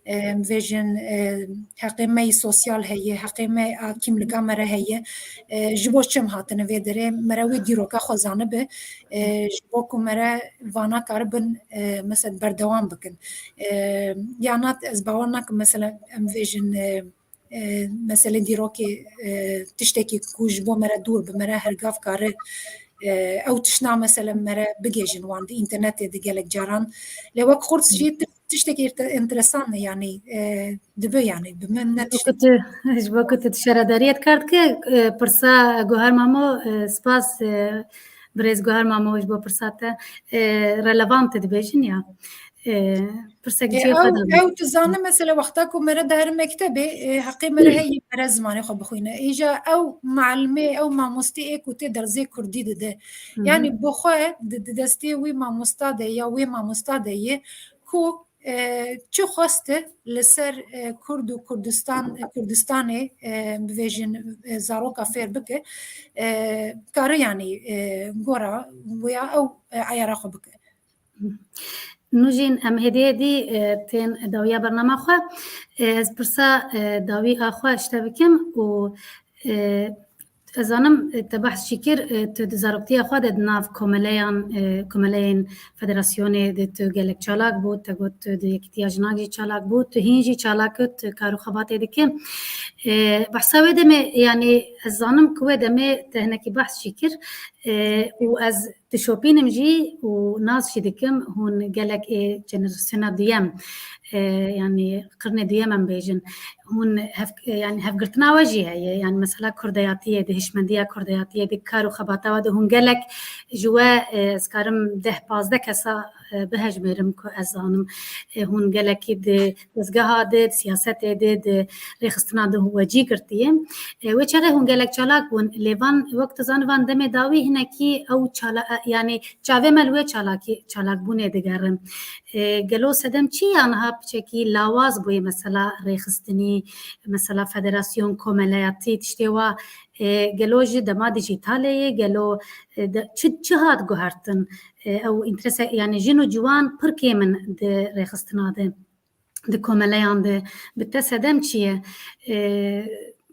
e, em vêjin, e, heqê me yî sosyal heye, heqê me a kîmlika mere heye. E, ji bo çi em hatine vê derê, mere wê dîroka xwe zanibe, e, ji bo ku mere vana karibin, e, mesela berdewam bikin. E, ya na ez bawer nakim, mesela em vêjin, e, e, meselê dîrokê, e, tiştekî ku ji bo mere dûr bi, mere hergav kare, e, ew tişna mesela mere bigêjin wan di înternetê de gelek caran. Lê wek qurs jî ti-, tiştekî ente-, enteresan e, yanî, e, dibe, yanî bi min ne Ji bo ku tiştekî tu, ji bo ku tu şaredariyê dikar dike, e, pirsa Guhar Mamo, e, spas, e, birêz Guhar Mamo ji bo pirsa te, e, relevant e dibêjin ya. E, pirsek E, cihê xwe ew, de ew tu zane, mesela wexta ku mere dihere mektebê, e, heqê mere heye mere zimanê xwe bixwîne. Îja ew malimê, ew mamostê ê ku tê dersê kurdî dide. Hı hı. Yanî bi xwe di, di destê wî mamosta de ya wê mamosta de ye ku, e, çi xweste li ser, e, Kurd û Kurdistan, e, Kurdistanê, e, bivêjin, e, zaroka fêr bike, e, kare yanî, e, gora wê ya ew, e, eyara xwe bike. Nûjîn, em hêdî hêdî, e, tên dawiya bernama xwe. E, ez pirsa, e, dawî a xwe ji te bikim û, e, ez zanim, e, te behs jî kir, e, tu di zaroktiya xwe de di nav komeleyan, e, komeleyên federasyonê de tu gelek çalak bû, te got tu di Yekîtiya Jinan jî çalak bû, tu hîn jî çalak, tu kar û xebatê dikî. E, behsa wê demê, yanî ez zanim ku wê demê te hinekî behs jî kir, e, û ez dişopînim jî û nas jî dikim, hûn gelek ê jenerasyona duyem, e, yanî qirnê duyem em bêjin, hûn hev-, e, yanî hevgirtina we jî heye, yanî mesela kurdeyatiyê de, hişmendiya kurdeyatiyê de, kar û xebata we de hûn gelek ji we, e, ez karim deh pazdeh kesa, e, bihejmêrim ku ez zanim, e, hûn gelekî di dezgeha de, di siyasetê de, di rêxistina de wecî girtiye. E, wê çaxê hûn gelek çalak bûn, lê van, wek tu zanî, van demê dawî hinekî ew çala-, e, yanî çavê me li wê çalakî, çalakbûnê digerin. E, gelo sedem çi ya niha piçekî lawaz bûye mesela rêxistinî, mesela federasyon, komeleyatî, tiştê wa, e, gelo ji dema dijîtalê ye, gelo, e, de, çi, çi hat guhertin? E, ew înterese, yani jin û ciwan pir kêm in di rêxistina de, di komeleyan de. Bi te sedem çi ye? E,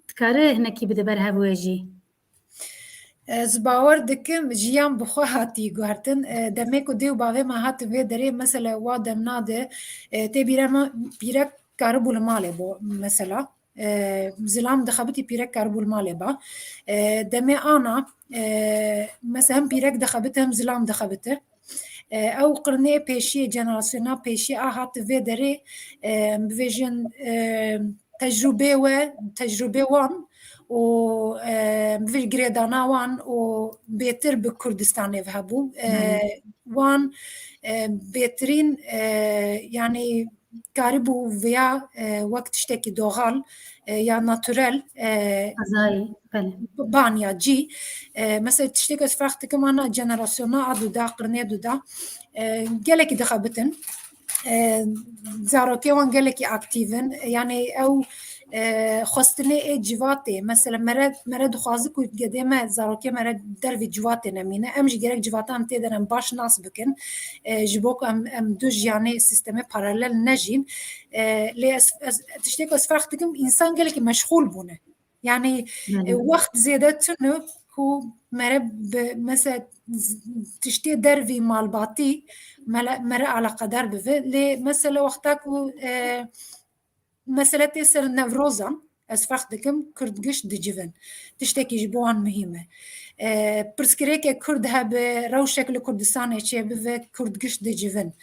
dikare hinekî bide ber hev wê jî? Ez bawer dikim jiyan bi xwe hatî guhertin. E, demê ku dê û bavê me hatin vê derê, mesela wa demna de, e, tê bîra me pîrek karibû li malê bo, mesela. E, zilam dixebitî pîrek karibû li malê ba. E, demê ana, e, mesela hem pîrek dixebit hem zilam dixebite. E, ew qirnê pêşiyê, jenerasyona pêşiyê a hat vê derê, e, bivêjin, e, tecrûbê we, tecrûbê wan û, e, bivêj girêdana wan û bêtir bi Kurdistanê ve hebû. E, Belê. Wan, e, bêtirîn, e, yanî karibû viya, e, wek tiştekî doğal, e, ya naturel, e, Xwezayî, belê. Ban ya cî. E, mesela tiştê ku ez ferq dikim ana jenerasyona a duda, qirnê duda, e, gelekî dixebitin. E, zarokê wan gelekî aktîv in. Yani ew, e, xwestinê ê civatê. Mesela mere, mere dixwazi ku gedê me, zarokê mere dervê civatê nemîne. Em jî gerek civatan tê de em baş nas bikin. E, ji bo ku em, em du jiyanê sîstemê paralel nejîn. E, lê ez, ez, tiştê ku ez ferq dikim, însan gelekî meşxûl bûne. Yani, Belê. E, wext zêde tune ku mere bi, mesela, z-, tiştê dervî malbatî mele-, mere alaqedar bive. Lê mesela wexta ku, e, mesele tê ser Newrozan, ez ferq dikim, Kurd giş dicivin. Tiştekî ji bo wan muhîm e. E, pirsgirêke Kurd hebe, rewşek li Kurdistanê çêbive, Kurd giş dicivin.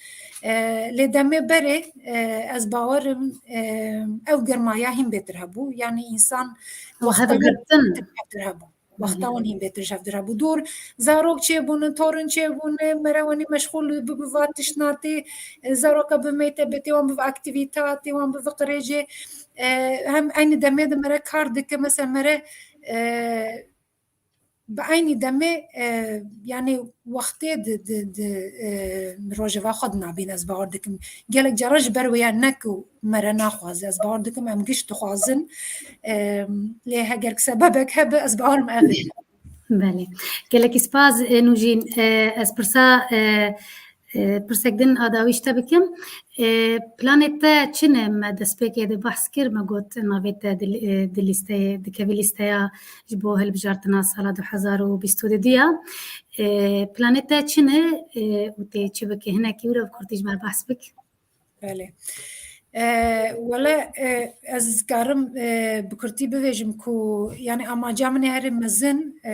E, lê demê berê, e, ez bawerim, e, ew germaya hîn bêtir hebû. Yani însan Ew wexta hevgirtin. Hevdir hebû. Wexta wan hîn bêtir ji hevdir hebû. Dûr, zarok çêbûne, torin çêbûne, mere wenî meşxûl bibi va tiştna tê, e, zaroka bimeyte, bê tê wan bibi aktîvîta, tê wan bibi qirêjê. E, hem eynî demê de mere kar dike, mesela mere, e, bi eynî demê, e, yani wextê di, di, di, e, rojeva xwe di nabîn, ez bawer dikim. Gelek cara ji ber wê ya ne ku mere naxwaze, ez bawer dikim em giş dixwazin. E, lê heger sebebek hebe, ez bawerim ev e. Belê. Gelekî spas, e, Nûjîn. E, ez pirsa, e, e, pirsek din a dawî ji te bikim. E, planê te çi ne? Me destpêkê de behs kir, me got navê te di, e, di lîsteyê, dikevî lîsteya ji bo hilbijartina sala du hezar û bîst û du ya. E, planê te çi ne? E, û tê çi bike? Hinekî wilo bi kurtî ji me behs bik. Belê. E, wele, e, ez karim, e, bi kurtî bivêjim ku, yani, amaca min ê herî mezin, e,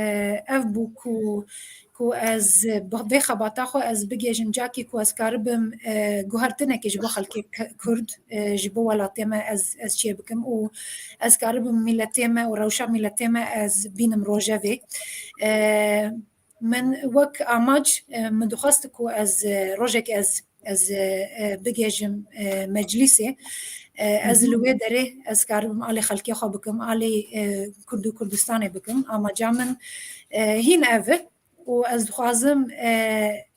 ev bû ku, ku ez bi vê xebata xwe ez bigêjim cakî ku ez karibim, e, guhertinekê ji bo xelkê K-, Kurd, e, ji bo welatê me ez, ez çê bikim û ez karibim mîletê me û rewşa mîletê me ez bînim rojevê. E, Min wek amac, e, min dixwest ku ez, e, rojekê ez, ez, e, e, bigêjim, e, meclîsê. E, ez Hı hı. Li wê derê ez karibim alî xelkê xwe bikim, alî, e, Kurd û Kurdistanê bikim. Amaca min, e, hîn ev e û ez dixwazim, e,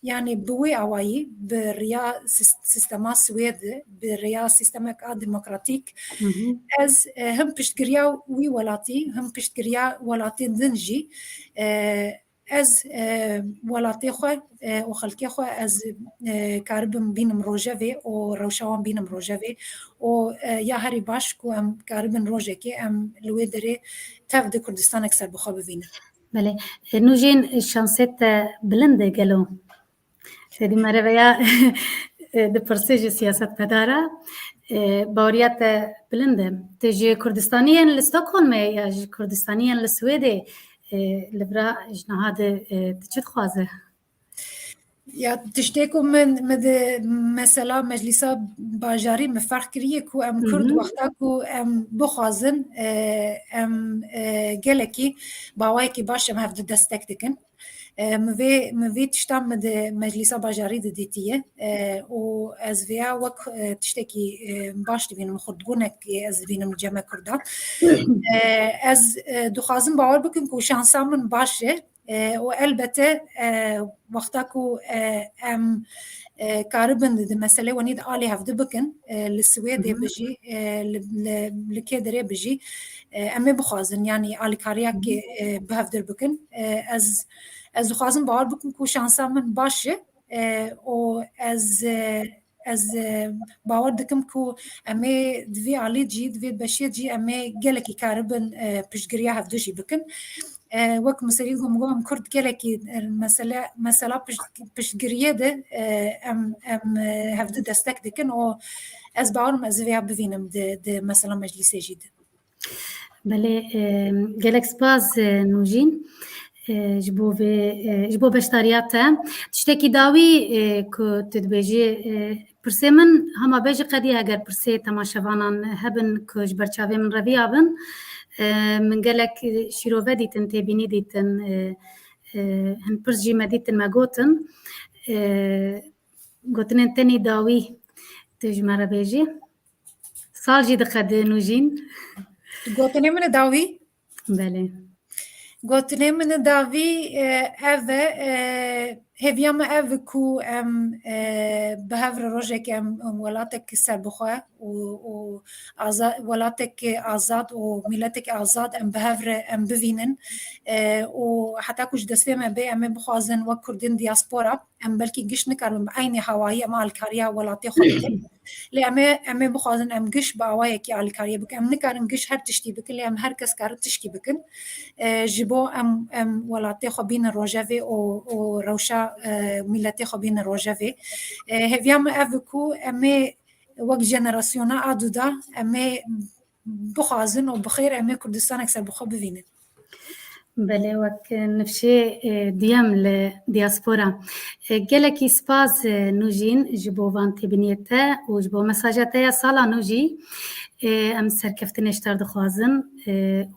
yani bi wê awayî, bi riya sis-, sîstema Swêd, bi riya sîstemek a demokratîk, Hı hı. Ez, e, him piştgiriya wî welatî, him piştgiriya welatên din jî, e, Ez, e, welatê xwe, e, û xelkê xwe ez, e, karibim bînim rojevê û rewşa wan bînim rojevê û, e, ya herî baş ku em karibin rojekê em li wê derê tev di Kurdistanek serbixwe bivînin. Belê. E, Nûjîn, şansê te bilind e gelo? Sedî mereveya, e, dipirsê ji siyasetmedara, e, baweriya te bilind e. Tu ji Kurdistaniyên li Stockholmê ya ji Kurdistaniyên li Swêdê, e, li vira ji niha de, e, tu çi dixwaze? Ya, tiştê ku min, min di mesela meclîsa bajarî min ferq kiriye ku em Hı Kurd hı. wexta ku em bixwazin, e, em, e, gelekî bi awayekî baş em hev di destek dikin. E, min vê, min vê tiştan min di meclîsa bajarî de dîtiye. E, û ez vêya wek, e, tiştekî, e, baş dibînim, xurtbûnekê ez dibînim li cem me Kurdan. E, ez, e, dixwazim bawer bikim ku şansa min baş e. E, û elbete, e, wexta ku, e, em, e, karibin di meselê wenî de alî hevdi bikin, e, li Swêdê bijî, e, li, li, li Kêderê bijî, e, em ê bixwazin, yanî alîkariyek, e, bi hevdir bikin. E, ez, ez dixwazim bawer bikim ku şansa min baş e, e, û ez, e, ez, e, bawer dikim ku em ê di vê alî jî, di vê beşê jî em ê gelekî karibin, e, piştgiriya hevdu jî bikin. E, wek min serî got, min got, em Kurd gelekî, e, mesele, mesela pişt-, piştgiriyê de, e, em, em, e, hevdu destek dikin û ez bawerim ez vêya bivînim di, di mesela meclîsê jî de. Belê, e, gelek spas, e, Nûjîn, e, ji bo vê, e, ji bo beşdariya te. Tiştekî dawî, e, ku tu dibêjî, e, pirsê min hema bê jî qedî, eger pirsê temaşevanan hebin ku ji ber çavê min reviya bin, e, min gelek, e, şîrove dîtin, têbînî dîtin, e, e, hin pirs jî me dîtin, me gotin. E, gotinên tenî dawî tu ji me re bêjî. Sal jî diqede Nûjîn. Gotinê min e dawî? Belê. Gotinê min e dawî, e, ev e, e, hêviya me ev e ku em, e, bi hev re rojekê em, em welatek serbixwe û, û aza-, welatek azad û miletek azad em bi hev re em bivînin. E, û heta ku ji destpê me bê, em ê bixwazin wek Kurdên diaspora, em belkî giş nikarin bi eynî hawayî em alîkariya welatê xwe bikin. Lê em ê, em ê bixwazin em giş bi awayekî alîkariyê bikin. Em nikarin giş her tiştî bikin, lê em her kes karin tişkî bikin. E, ji bo em, em welatê xwe bînin rojevê û, û rewşa, e, miletê xwe bînin rojevê. E, hêviya min ev e ku em ê wek jenerasyona a dû de em ê bixwazin û bi xêr em ê Kurdistanek serbixwe bivînin. Belê, wek nifşê, e, duyem li diaspora. E, gelekî spas, e, Nûjîn, ji bo van têbîniyê te û ji bo mesaja te ya sala nû jî. E, em serkeftinê ji te re dixwazin, e,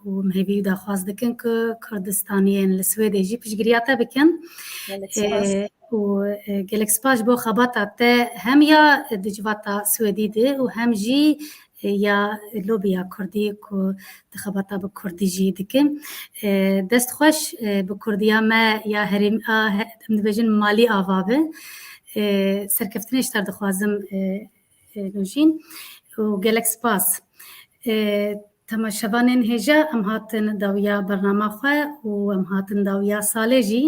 û em hêvî û daxwaz dikin ku Kurdistaniyên li Swêdê jî piştgiriya te bikin. Gelek spas. E, û, e, gelek spas ji bo xebata te hem ya di civata Swêdî de û hem jî, e, ya lobiya Kurdî ku di xebata bi Kurdî jî dikin. E, dest xweş, e, bi Kurdiya me ya herêm-, a, he-, em dibêjin malî ava be. E, serkeftinê ji te re dixwazim, e, e, Nûjîn. Û gelek spas. E, temaşevanên hêja, em hatin dawiya bernama xwe û em hatin dawiya salê jî.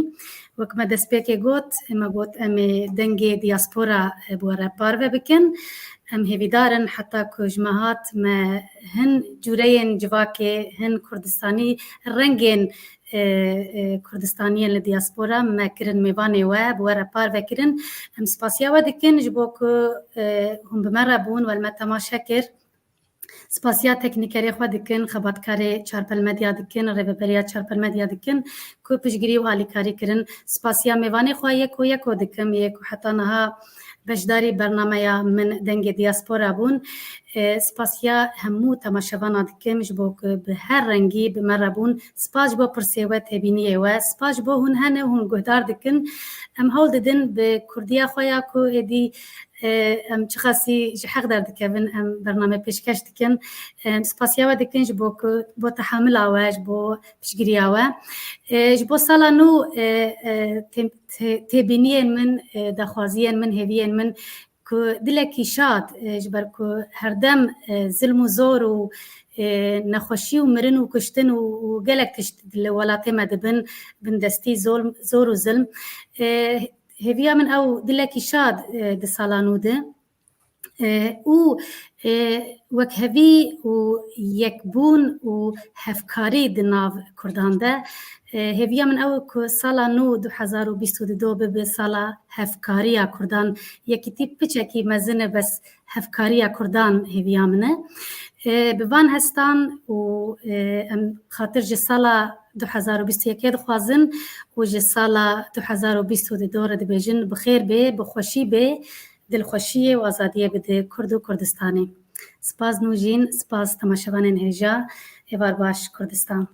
Wek me destpêkê got, me got em ê dengê diaspora, e, bi we re parve bikin. Em hêvîdar in heta ku ji me hat me hin cûreyên civakê, hin Kurdistanî, rengên, e, e, Kurdistaniyên li diaspora me kirin mêvanê we, bi we re parve kirin. Em spasiya we dikin ji bo ku, e, hûn bi me re bûn, we li me temaşe kir. Spasiya teknîkerê xwe dikin, xebatkarê Çarpel Medya dikin, rêveberiya Çarpel Medya dikin ku piştgirî û alîkarî kirin. Spasiya mêvanê xwe yeko yeko dikim, yê ku heta niha beşdarî bernameya min Dengê Diaspora bûn. E, spasiya hemû temaşevana dikim ji bo ku bi her rengî bi me re bûn. Spas ji bo pirsê we, têbîniyê we. Spas ji bo hûn hene, hûn guhdar dikin. Em hewl didin bi kurdiya xwe ya ku êdî, e, em çiqasî ji heq derdikevin, em bername pêşkeş dikin. Em spasiya we dikin ji bo ku, bo tehamila we, ji bo piştgiriya we. E, ji bo sala nû, e, e, tê-, tê-, têbîniyên min, e, daxwaziyên min, hêviyên min ku dilekî şad, e, ji ber ku herdem, e, zilm û zor û, e, nexweşî û mirin û kuştin û, û gelek tişt li welatê me dibin, bindestî zor, zor û zilm. E, hêviya min ew dilekî şad, e, di sala nû de. E, û, e, wekhevî û yekbûn û hevkarî di nav Kurdan de. E, hêviya min ew e ku sala nû du hezar û bîst û du bibe sala hevkariya Kurdan. Yekîtî piçekî mezin e, bes hevkariya Kurdan hêviya min e. E, bi van hestan û, e, em xatir ji sala du hezar û bîst û yekê dixwazin û ji sala du hezar û bîst û du re dibêjin bi xêr bê, bi xweşî bê, dilxweşiyê û azadiyê bide Kurd û Kurdistanê. Spas Nûjîn, spas temaşevanên hêja, êvar baş Kurdistan.